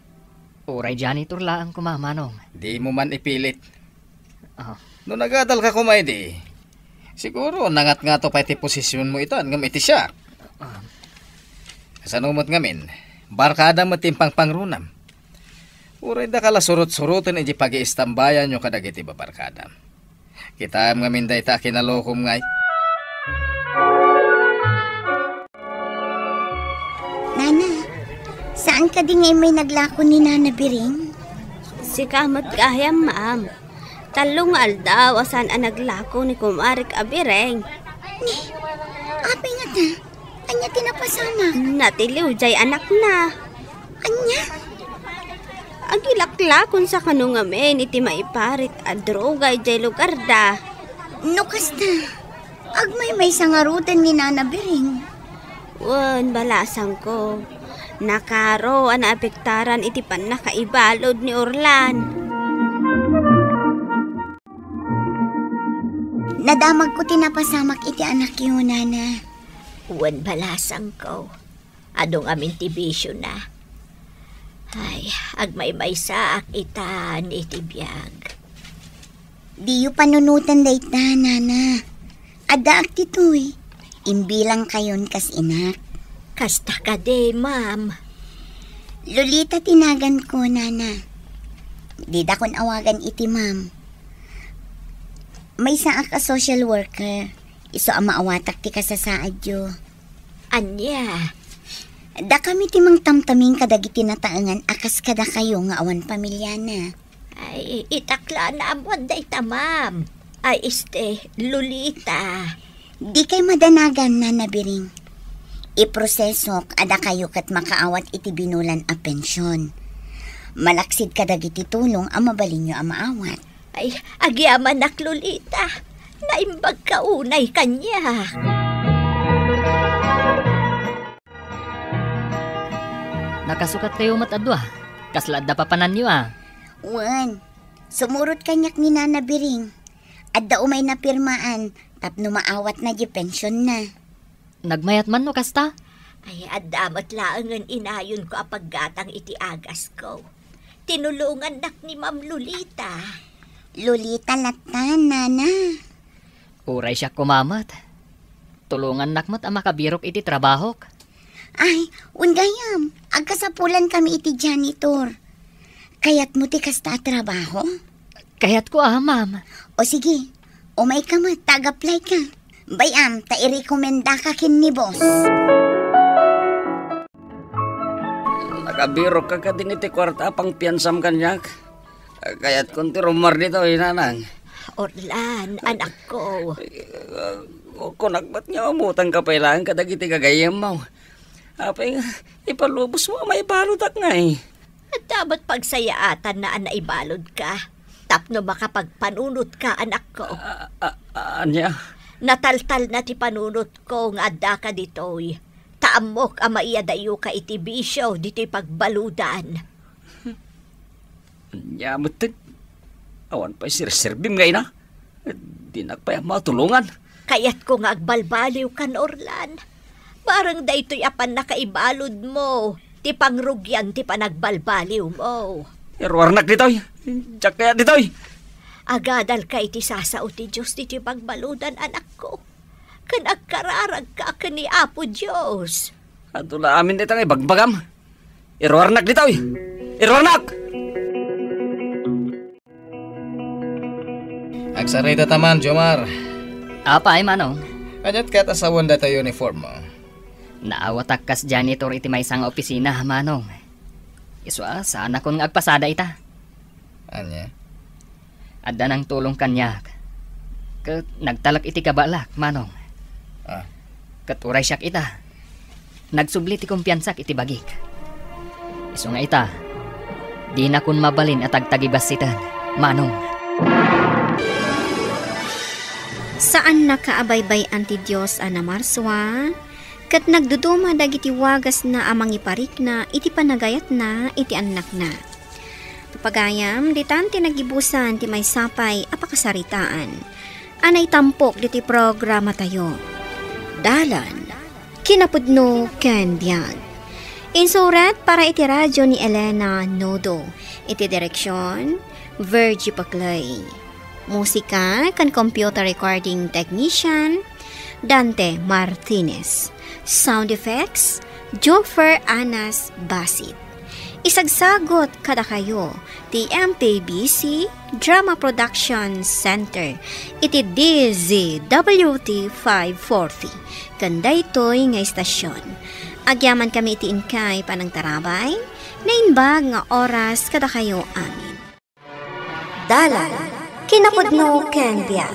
Uray janitor laeng koma, Manong. Dimo man ipilit. Ah. No nagadalka koma idi, siguro nangatngato pay ti posisionmo itan ngem iti siak. Ah. Kasano met ngamin, barkada met ti impangpangrunam. Uray daka la surot-suroten iti pagiistambayanyo kadagiti babarkadam. Kitaem ngamin dayta a kinalokom ngay. Nana, saan kadi nga immay naglako ni Nana Biring? Sika met gayam, ma'am. Tallo nga aldaw a saan a naglako ni kumarek a Biring. Ni, apay ngata? Ania ti napasamak? Natiliw jay anakna. Ania? Agilaklakon sa kano ngamin iti maiparit a droga idiay lugarda. No kasta, agmaymaysa ngaruden ni Nana Biring. Wen, balasangko. Nakaro a naapektaran iti pannakaibalud ni Orlan. Nadamagko ti napasamak iti anakyo, Nana. Wen, balasangko. Adu ngamin ti bisiona. Ay, agmaymaysaak itan iti biag. Diyo panunoten dayta, Nana. Addaak ditoy. Imbilangkayon kas inak. Kasta kadi, ma'am? Lolita ti naganko, Nana. Didakon awagan iti ma'am. Maysaak a social worker. Isu a maawatak ti kasasaadyo. Ania? Dakami ti mangtamtamin kadagiti nataengan a kas kadakayo nga awan pamiliana. Ay, itak la naammoan dayta, ma'am. Ay, este, Lolita. Dikay madanagan, Nana Biring. Iprosesok a dakayo ket makaawat iti binulan a pension. Malaksid kadagiti tulong a mabalinyo a maawat. Ay, agyamanak, Lolita. Naimbagka unay kaniak. Nakasukattayo met a dua. Kasla adda papananyo a? Wen, sumurot kaniak ni Nana Biring. Adda umay napirmaan tapno maawatna diay pensionna. Nagmayat man no kasta? Ay, adda met laengen inayonko a paggatang iti agasko. Tinulongannak ni Ma'am Lolita. Lolita latta, Nana. Uray siak koma met. Tulongannak met a makabirok iti trabahok. Ay, wen gayam, agkasapulankami iti janitor. Kayatmo ti kasta a trabaho? Kayatko a, ma'am. O sige, umayka met, ta ag-applyka. Bay-am, ta irekomendaka ken ni boss. Nakabirokka kadin iti kuarta a pangpiansam kaniak. Kayatkon ti rummuar ditoy, nanang. Orlan, anakko. Kunak met nga umutangka pay laeng kadagiti gagayyemmo. Apay nga, ipalubosmo a maibaludak ngay. Adda met pagsayaatanna a naibaludka. Tapno makapagpanunotka, anakko. A, a, a, ania? Nataltalna ti panunotko nga addaka ditoy. Ta ammok a maiyadayoka iti bisio ditoy pagbaludan. Ania metten? Awan pay serserbim nga ina? Dinak pay ammo a tulongan. Kayatko nga agbalbaliwkan, Orlan. Bareng daytoy a pannakaibaludmo ti pangrugian ti panagbalbaliwmo. Iruarnak ditoy. Diak kayat ditoy. Agadalka iti sasao ti Dios ditoy pagbaludan, anakko. Ken agkararagka ken ni Apo Dios. Adu la amin dayta nga ibagbagam. Iruarnak ditoy. Iruarnak! Agsarita ta man, Jomar. Apay, Manong? Aniat kayat a sawen dayta uniform mo? Naawatak kas janitor iti maysa nga opisina, Manong. Isu a, saanakon nga agpasada ita. Ania? Adda nangtulong kaniak. Ket nagtalek iti kabaelak, Manong. Ah. Ket uray siak ita. Nagsubli ti kumpiansak iti bagik. Isu nga ita, dinakon mabalin a tagtagibassiten, Manong. Saannaka a baybay-an ti Dios a namarsua, ket nagduduma dagiti wagasna a mangiparikna iti panagayatna iti annakna. Papagayam, ditan ti nagibusan ti maysa pay a pakasaritaan a naitampok ditoy programatayo. Dalan, kinapudno ken biag. Insurat para iti radyo ni Elena Nodo. Iti direksyon, Virgie Paclay. Musika ken computer recording technician, Dante Martinez. Sound effects, Joffer Anas Basit. Isagsagut kadakayo ti M P B C Drama Production Center iti D Z W T five forty ken daytoy nga istasyon. Agyamankami iti inkay panangtarabay, naimbag nga oras kadakayo amin. Dalan, kinapudno ken biag.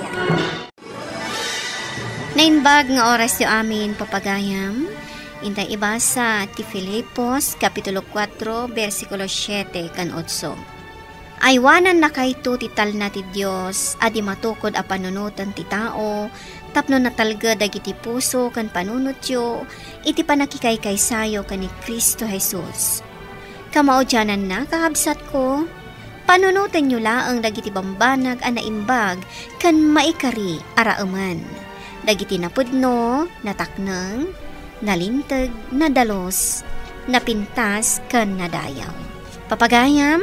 Naimbag nga orasyo amin, papagayam. Intay ibasa ti Filipos, Kapitulo kuatro, bersikulo siete ken otso. Aywanannakayto ti talna ti Dios a di matukod a panunoten ti tao tapno natalged dagiti puso ken panunotyo iti pannakikaykaysayo ken ni Cristo Jesus. Kamaudiananna, kakabsatko, panunotenyo laeng dagiti bambanag a naimbag ken maikari a raemen, dagiti napudno, natakneng, nalinteg, nadalus, napintas, ken nadayaw. Papagayam,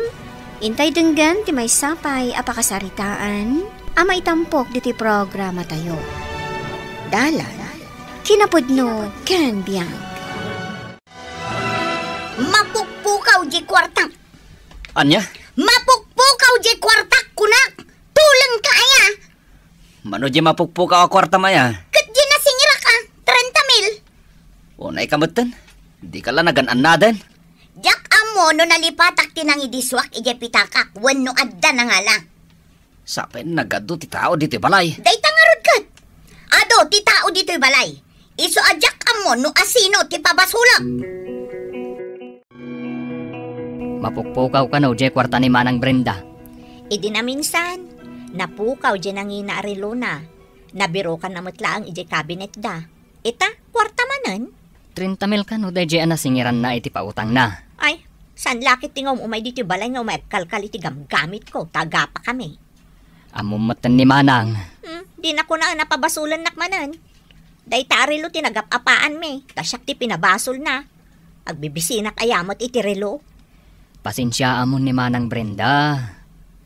intay denggen ti maysa pay a pakasaritaan a maitampok ditoy programatayo. Dalan, kinapudno, ken biag. Mapukpukaw diay kuartak. Ania? Mapukpukaw diay kuartak, kunak! Tulengka aya? Mano diay mapukpukaw a kuartam aya? Ket diay nasingirak a, trenta mil. Unayka metten? Dika la nagan-annaden? Diak ammo no nalipatak ti nangidisuak idiay pitakak wenno adda nangala. Sapay nagadu ti tao ditoy balay. Dayta ngarud ket. Adu ti tao ditoy balay. Isu a diak ammo no asino ti pabasolak. Mapukpukaw kano diay kuarta ni Manang Brenda? Idi naminsan, napukaw diay nangina a relona. Nabirukanna met laeng idiay kabinetda. Ita, kuarta manen? Trenta mil kano daydiay a nasingiranna iti pautangna? Ay, saan la ket ti nga um-umay ditoy balay nga umay agkalkal iti gamgamitko, ta agapakami. Ammom metten ni Manang. Hmm, di na kunaen a pabasolennak manen. Dayta a relo ti nagap-apaanmi, ta siak ti pinabasolna. Agbibisinak aya met iti relo. Pasensiaamon ni Manang Brenda.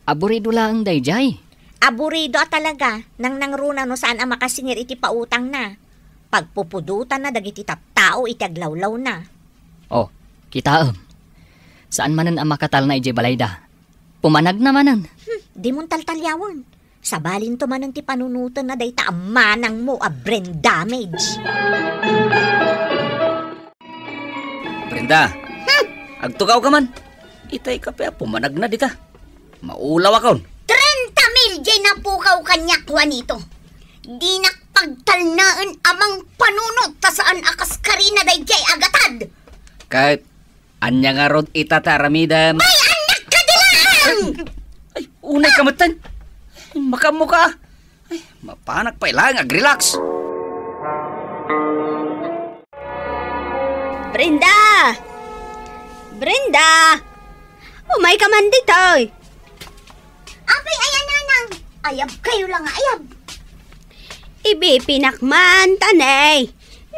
Aburido laeng daydiay. Aburido a talaga, nangnangruna no saan a makasingir iti pautangna. Pagpupudotanna dagiti tattao iti aglawlawna. Oh, kitaem. Saan manen a makatalna idiay balayda. Pumanagna manen. Hmm, dimon taltaliawen. Sabalinto manen ti panunotenna dayta a manangmo a brain damage. Brenda, hmm, agtugawka man. Itay kape a pumanagna dita. Maulawakon. Trenta mil diay napukaw kaniak, Juanito. Dinak pagtalnaen a mangpanunot ta saan a kas karina daydiay a gatad. Ket ania ngarud ita ti aramidem? Ay, annak ka di laeng! Ay, unay ka metten. Ay, makaammo ka. Ay, mapanak pay laeng ag-relax. Brenda! Brenda! Umay ka man ditoy. Apay, aya, nanang. Ayab kayo lang, ayab. Ibipinak man, ta ne,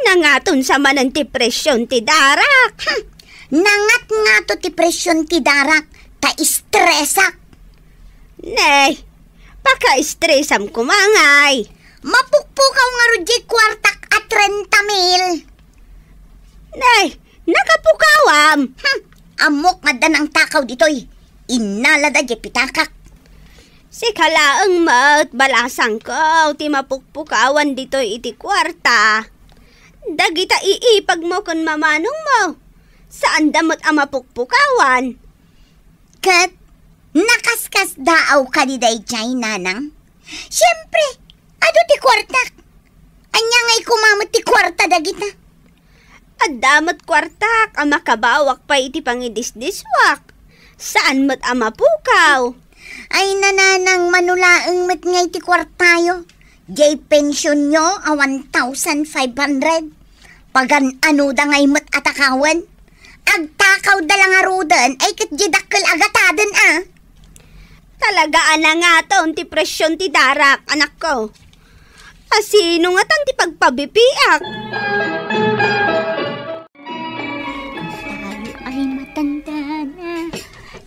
nangaton sa manen ti presyon ti darak. Hmm. Nangatngato ti presyon ti darak, ta estresak. Ne, paka-estresam koma ngay. Mapukpukaw ngarud diay kuartak a trenta mil. Ne, nakapukawam. Hmm, ammok nga adda nangtakaw ditoy. Innalada diay pitakak. Sika laeng met, balasangko, ti mapukpukawan ditoy iti kuarta. Dagita iipagmo ken mamanongmo, saanda met a mapukpukawan. Ket nakaskasdaaw kadi daydiay, nanang? Siempre, adu ti kuartak. Ania ngay koma met ti kuarta dagita? Adda met kuartak a makabawak pay iti pangidisdiswak. Saan met a mapukaw. Ay, nanang, mano laeng met ngay ti kuartayo. Diay pensionyo a one thousand five hundred. Pagan-anoda ngay met a takawen. Agtakawda la ngaruden, ay ket diay dakkel a gataden a. Talaga a nangaton ti presyon ti darak, anakko. Asino ngatan ti pagpabipiak? Tayo ay matanda na,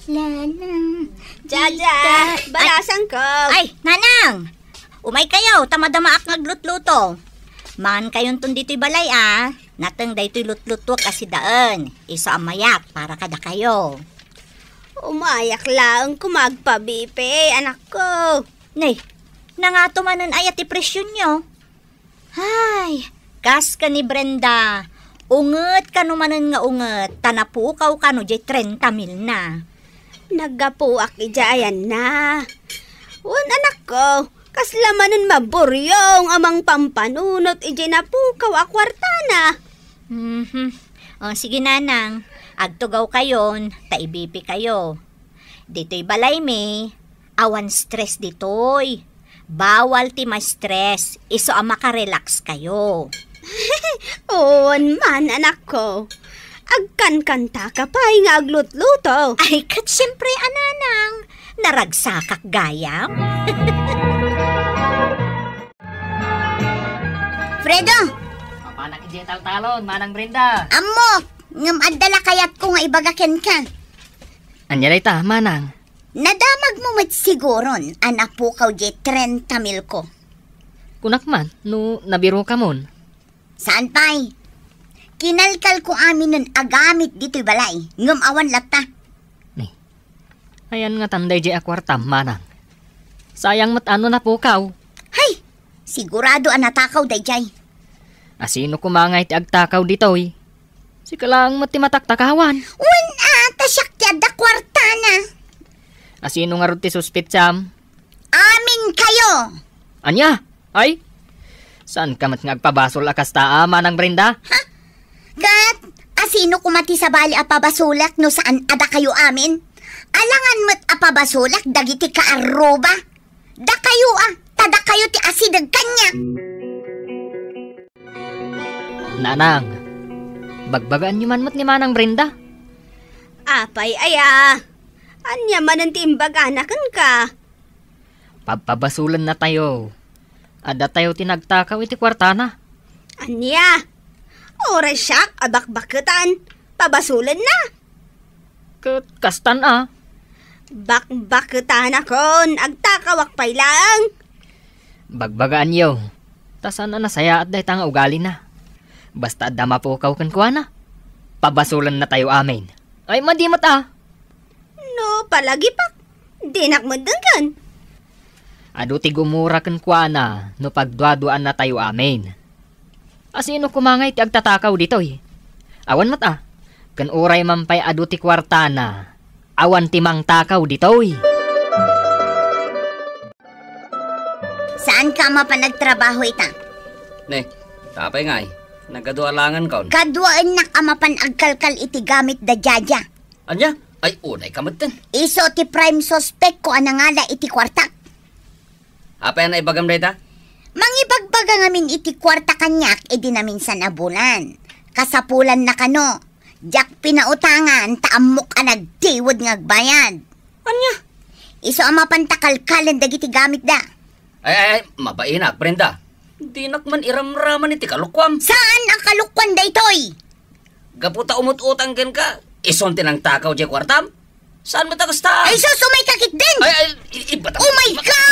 Nanang. Jaja, Tita. Balasangko. Ay, Nanang! Umay kayo, ta madamaak nga aglutluto. Mangan kayonton ditoy balay, a. Nateng daytoy lutlutuek a sidaen. Isu a mayat para kadakayo. Umayak laeng koma agpabipi, anakko. Ne, nangato manen aya ti presyonyo? Ay, kas ken ni Brenda, unget kano manen nga unget, ta napukaw kano diay trenta mil na. Naggapuak idiay ayanna. Wen, anakko, kasla manen maburyong a mangpampanunot idiay napukaw a kuartana. Mhm. O, sige, Nanang. Agtugaw kayon, ta ibipi kayo. Ditoy balay mi, awan stress ditoy. Bawal ti ma-stress, isu a makarelax kayo. Wen man, anakko. Agkankantaka pay nga aglutluto. Ay, ket siempre a, Nanang. Naragsakak gayam. Fredo! Mapanak idiay taltalon, Manang Brenda. Ammok, ngem adda la kayatko nga ibaga kenka. Ania dayta, Manang? Nadamagmo met siguron a napukaw diay trenta milko. Kunak man, no nabirokamon. Saan pay? Kinalkalko aminen a gamit ditoy balay, ngem awan latta. Ni, ayan ngatan daydiay a kuartam, Manang. Sayang met a no napukaw. Hay! Sigurado a natakaw daydiay. Asino koma ngay ti agtakaw ditoy? Sika laeng met ti mataktakawan. Wen a, ta siak ti adda kuartana. Asino ngarud ti suspetsam? Amin kayo! Ania? Ay? Saan ka met nga agpabasol a kasta a, Manang Brenda? Ha? Ket asino koma ti sabali a pabasolak no saan a dakayo amin? Alangan met a pabasolak dagiti kaarruba. Dakayo a, ta dakayo ti asideg kaniak. Nanang, bagbagaanyo man met ni Manang Brenda? Apay aya? Ania manen ti imbagana kenka? Pabpabasolennatayo. Addatayo ti nagtakaw iti kuartana. Ania? Uray siak a bakbaketan, pabasolenna? Ket kastan a. Bakbaketanakon, agtakawak pay laeng. Bagbagaanyo, ta saan a nasayaat dayta nga ugalina. Basta adda mapukaw kenkuana, pabasolennatayo amin. Ay, madi met a. No palagipak, dinak met denggen. Adu ti gumura kenkuana no pagduaduaannatayo amin. Asino koma ngay ti agtatakaw ditoy? Awan met a. Ken uray man pay adu ti kuartana, awan ti mangtakaw ditoy. Saanka a mapan agtrabaho ita? Ne, apay ngay? Nagadu alangankon. Kaduaennak a mapan agkalkal iti gamit da Jaja. Ania? Ay, unayka metten. Isu ti prime suspect ko a nangala iti kuartak. Apay a naibagam dayta? Mangibagbaga ngamin iti kuarta kaniak idi naminsan a bulan. Kasapulanna kano. Diak pinautangan ta ammok a nagtiwed nga agbayad. Ania? Isu a mapanta kalkalen dagiti gamitda. Ay, ay, ay, mabainak, Brenda. Dinak man iramraman iti kalokuam. Saan a kalokuan daytoy? Gapu ta umut-utang kenka, isun ti nangtakaw diay kuartam? Saan met a kasta? Ay, sus, umay ka ketdin! Ay, ay, i-, ibatam. Umay ka!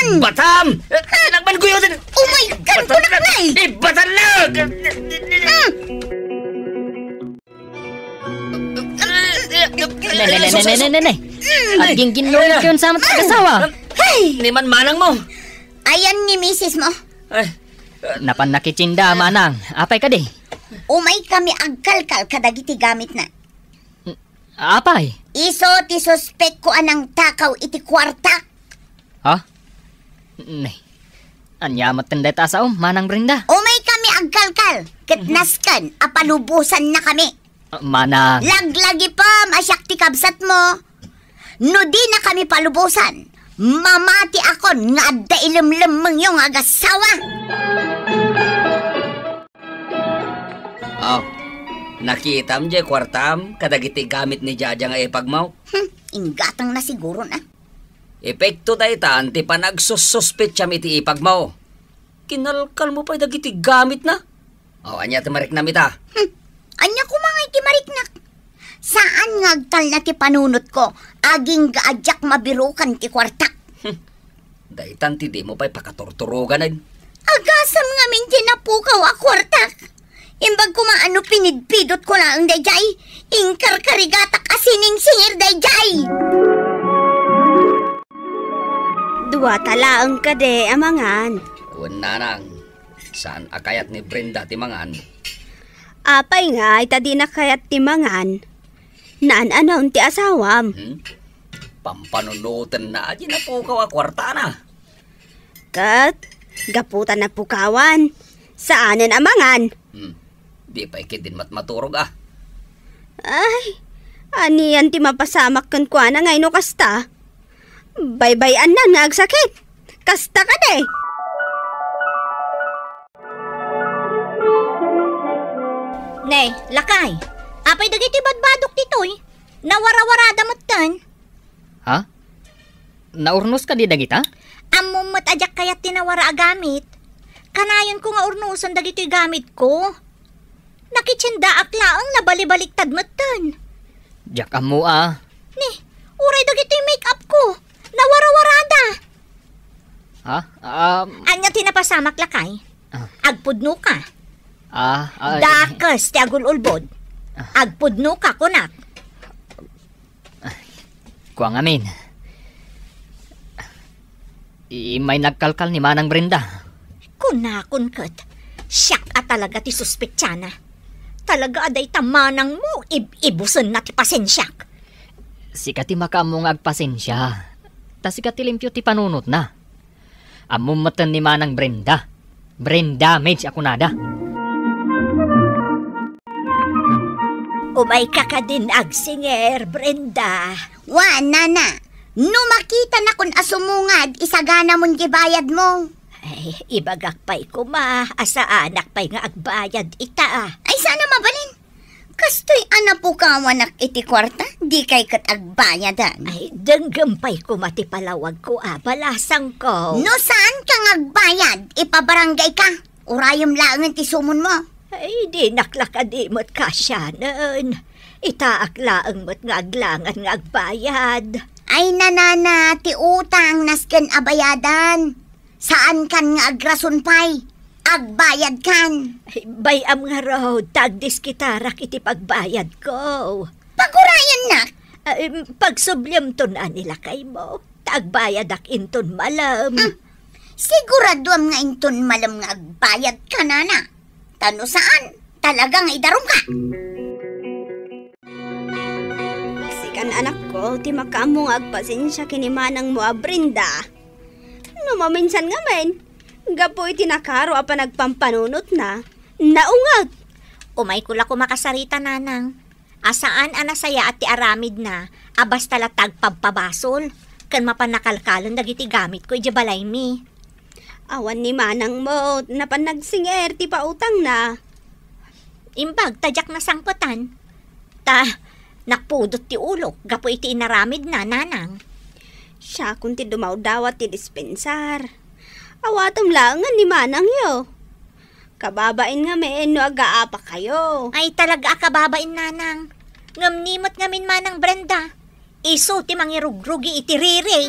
Ibatam! Eh, dinak man guyoden! Umay ka, kunak na eh! Ibatam na! Hmm. Ne, ne, ne, ne, ne, ne, ne. Agingginlungit kayon sa amin ti asawa. Hey! Ni manmanang mo. Ayan ni misis mo. Ay. Napan nakitsinda, manang. Apay kadi? Umay kami agkalkal kadagiti gamitna. Apay? Isu ti suspekko a nangtakaw iti kuartak. Ha? Ne. Ania met dayta a sao, Manang Brenda? Umay kami agkalkal, ket nasken a palubosanna kami. Ah, Manang. Laglagipem a siak ti kabsatmo. No dina kami palubosan, mamatiakon nga adda ilemlemmengyo nga agasawa. Aw, nakitam diay kuartam kadagiti gamit ni Jaja nga ipagmo? Hmm, inggatangna siguro na. Epekto daytan ti panagsussuspetsaam iti ipagmo. Kinalkalmo pay dagiti gamitna. O, ania ti mariknam ita? Hmm, ania koma ngay ti mariknak? Saan nga agtalna ti panunotko, agingga a diak mabirukan ti kuartak. Hmm, daytan ti dimo pay pakaturturoganen. Agasam ngamin ti napukaw a kuartak. Imbag koma a no pinidpidotko laeng daydiay, inkarkarigatak a siningsingir daydiay. Duata laeng kadi a mangan. Wen, nanang, saan a kayat ni Brenda ti mangan. Apay ngay ta dina kayat ti mangan? Naan-anon ti asawam? Hmm? Pampanunotenna a diay napukaw a kuartana. Ket, gapu ta napukawan, saanen a mangan. Hmm. Di pay ketdin met maturog, a. Ay, anian ti mapasamak kenkuana ngay no kasta? Baybay-annan nga agsakit. Kasta kadi? Ne, lakay, apay dagiti badbadok ditoy? Nawarawarada metten. Ha? Naurnos kadi dagita? Ammom met a diak kayat ti nawara a gamit. Kanayonko nga urnosen dagitoy gamitko. Nakitsiendaak laeng, nabalibaliktad metten. Diak ammo a. Ne, uray dagitoy make-up ko. Nawarawarada. Ha? Um, Ania ti napasamak, lakay? Ah. Agpudno ka. Ah, ay. Dakes ti agul-ulbod. Ah. Agpudno ka, kunak. Kua ngamin. Immay nagkalkal ni Manang Brenda. Kunakon ket, siak a talaga ti suspetsana. Talaga a dayta manangmo, ib-ibusenna ti pasensiak. Sika ti makaammo nga agpasensia. Ta sika ti limpio ti panunotna. Ammom metten ni Manang Brenda. Brain damage a kunada. Umayka kadin agsinger, Brenda. Wa, nana. No makitanakon a sumungad, isaganamon ti bayadmo. Ay, ibagak pay koma a saanak pay nga agbayad ita. Ay, saan a mabalin? Kastoy a napukawanak iti kuarta, dikay ket agbayadan. Ay, denggem pay koma ti palawagko a balasangko. No saanka nga agbayad, ipabarangayka. Urayem laengen ti sumonmo. Ay, dinak la kadi met kasianen. Itaak laeng met nga aglangan nga agbayad. Ay, nanana, ti utang nasken a bayadan. Saankan nga agrason pay. Agbayadkan. Ay, bay-am ngarud ta agdiskitarak iti pagbayadko. Pagurayannak. Ay, pagsubliamton a ni lakaymo. Ta agbayadak inton malem. Hmm. Siguraduam nga inton malem nga agbayadka, nana. Ta no saan, talaga nga idarumka. Sikan, anakko, ti makaammo nga agpasensia ken ni manangmo a Brenda. No maminsan ngamin, gapu iti nakaro a panagpampanunotna, naunget. Umayko la koma kasarita, nanang. A saan a nasayaat ti aramidna a basta la ta agpabpabasol ken mapan nakalkalen dagiti gamitko idiay balaymi. Awan ni manangmo, napan nagsinger ti pautangna. Imbag ta diak nasangpetan. Ta, napudot ti ulok gapu iti inaramidna, nanang. Siakon ti dumawdawat ti dispensar. Awatem laeng ni manangyo. Kababain ngamin no agaapakayo. Ay, talaga a kababain, nanang. Ngem ni met ngamin, Manang Brenda. Isu ti mangirugrugi iti riri.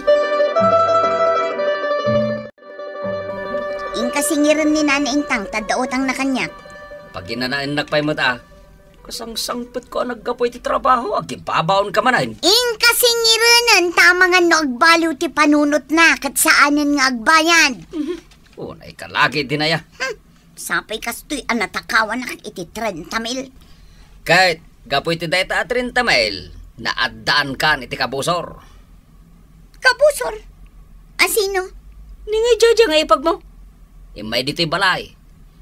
Inka singiren ni Nana Intang, ta adda utangna kaniak. Paginanaennak pay met a. Kasangsangpetko a naggapu iti trabaho, agibabaonka manen. Inka singirenen, ta amangan no agbaliw ti panunotna, ket saanen nga agbayad. Mhm. Unay ka lagi, dinaya. Hmm. Sapay kastoy a natakawanak iti trenta mil. Ket gapu iti dayta a trenta mil, naaddaankan iti kabusor. Kabusor? A sino? Ni nga Jaja nga ipagmo. Immay ditoy balay.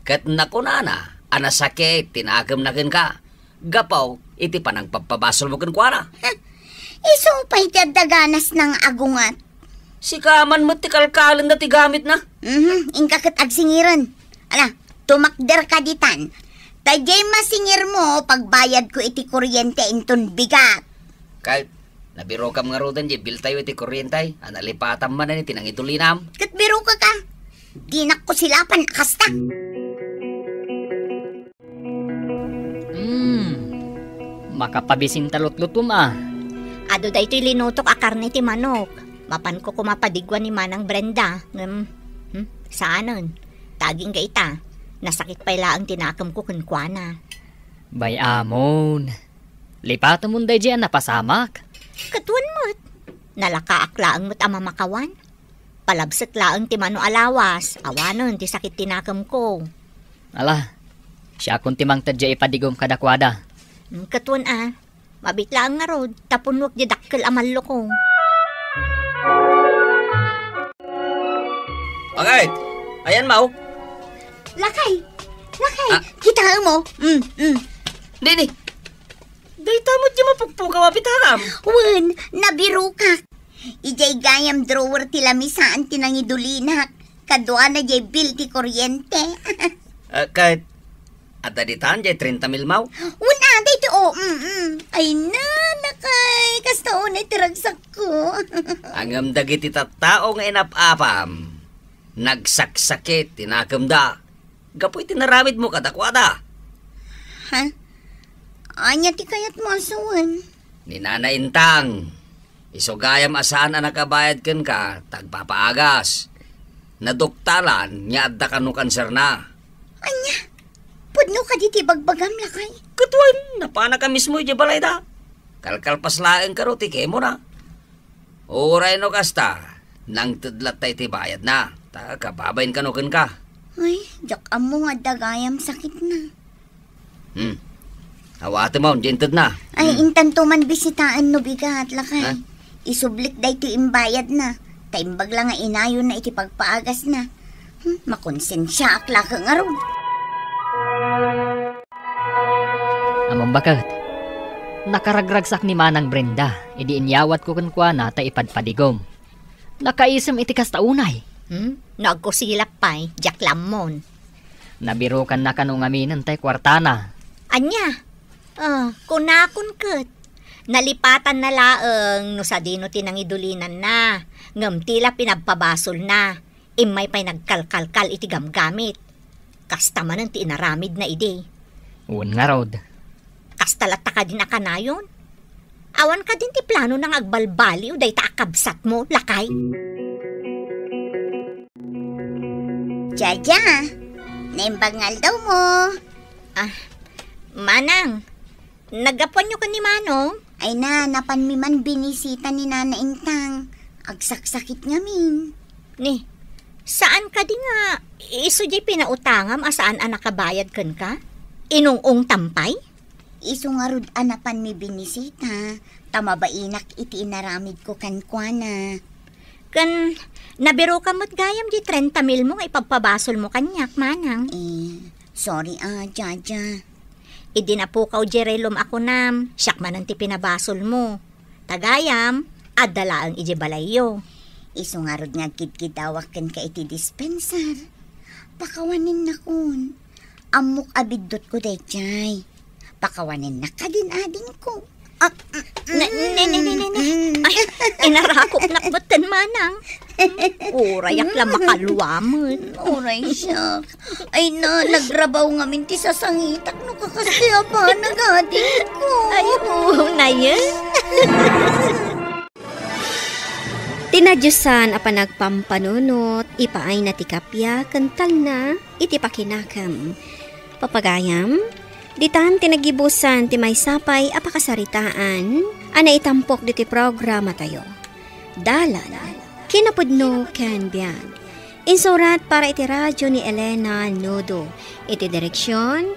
Ket nakunana a nasakit ti nakemna kenka. Gapu iti panangpabpabasolmo kenkuana. Huh. Isu pay ti adda ganasna nga agungat. Sika man met ti kalkalenda ti gamitna. Mhm, inka ket agsingiren. Ala, tumakderka ditan. Ta diay masingirmo, pagbayadko iti kuryente inton bigat. Ket nabirokam ngaruden diay biltayo iti kuryente, a nalipatam manen iti nangidulinam. Ket birokak a. Dinak kusilapan a kasta. Hmm. Makapabisin ta lutlutom a. Adu daytoy linutok a karne ti manok. Mapanko koma padigua ni Manang Brenda. Ngem, hmm, saanen. Ta agingga ita, nasakit pay laeng ti nakemko kenkuana. Bay-amon. Lipatemon daydiay a napasamak. Ket wen met. Nalakaak laeng met a mamakawan. Palabsek laeng ti mano a lawas, awanen ti sakit ti nakemko. Ala, siakon ti mangted diay ipadigom kadakuada. Mm, ket wen a, mabit laeng ngarud, ta punnuek diay dakkel a malloko. Agay, ayan, Mau? Lakay, lakay, Ah. Kitaem mo? Mm, mm. Dini. Dayta met diay mapukpukaw a bitakam. Wen, nabirokak. Idiay gayam drawer ti lamisaan ti nangidulinak. Kaduana diay bill ti kuryente. Ah, ket adda ditan diay trenta mil, Mau? Wen a, daytoy, o, mm, mm. Ay, nanakay, kasta unay ti ragsakko. Ngem dagiti tattao nga inap-apam, nagsaksakit ti nakemda gapu iti naramidmo kadakuada. Ha? Ania ti kayatmo a sawen? Ni Nana Intang, isu gayam a saan a nakabayad kenka, ta agpapaagas. Naduktalan nga adda kano kanserna. Ania? Pudno kadi ti bagbagam, lakay? Ket wen, napanaka mismo idiay balayda. Kalkalpas laeng kano ti kemona. Uray no kasta, nangted latta iti bayadna, ta kababain kano kenka. Ay, diak ammo nga adda gayam sakitna. Hmm. Awatem, Mau, diay intedna. Ay, hmm, intanto man bisitaen no bigat, lakay. Ha? Isublik daytoy imbayadna. Ta imbag la nga inayonna iti pagpaagasna. Hmm, makonsensiaak la ket ngarud. Ammom baket, nakaragragsak ni Manang Brenda idi inyawatko kenkuana ta ipadpadigom. Nakaisem iti kasta unay. Hmm? No agkusilap pay, diak la ammon. Nabirokanna kano ngaminen tay kuartana. Ania? Ah, kunakon ket. Nalipatanna laeng no sadino ti nangidulinanna, ngem ti la pinabpabasolna. Immay pay nagkalkalkal iti gamgamit. Kasta manen ti inaramidna idi. Wen ngarud. Kasta latta kadin a kanayon? Awan kadin ti planona nga agbalbaliw dayta a kabsatmo, lakay? Jaja, naimbag nga aldawmo. Ah, Manang, naggapuanyo ken ni Manong? Ay na, napanmi man binisita ni Nana Intang. Agsaksakit ngamin. Ni, saan kadi nga isu diay pinautangam a saan a nakabayad kenka? Inung-ungtam pay? Isu ngarud a napanmi binisita, ta mabainak iti inaramidko kenkuana. Ken nabirokam met gayam diay trenta milmo nga ipabpabasolmo kaniak, Manang. Eh, sorry a, Jaja. Idi napukaw diay relom a kunam, siak manen ti pinabasolmo. Ta gayam, adda laeng idiay balayyo. Isu ngarud nga agkidkidawak kenka iti dispensar. Pakawanennakon. Ammok a biddutko daydiay. Pakawanennak kadin adingko. Ah, mm, Ne, ne, ne, ne, ne, ne. Ay, inarakopnak metten, Manang. Urayak la makaluamen. Uray siak. Ay na, nagrabaw ngamin ti sasangitak no kakasti a banag, adingko. Ay, oo, nayen. Ti nadiosan a panagpampanunot, ipaayna ti kappia ken talna iti pakinakem. Papagayam, ditan ti nagibusan ti maysa pay a pakasaritaan a naitampok diti programatayo. Dalan, kinapudno ken biag. Insurat para iti radio ni Elena Nodo. Iti direksion,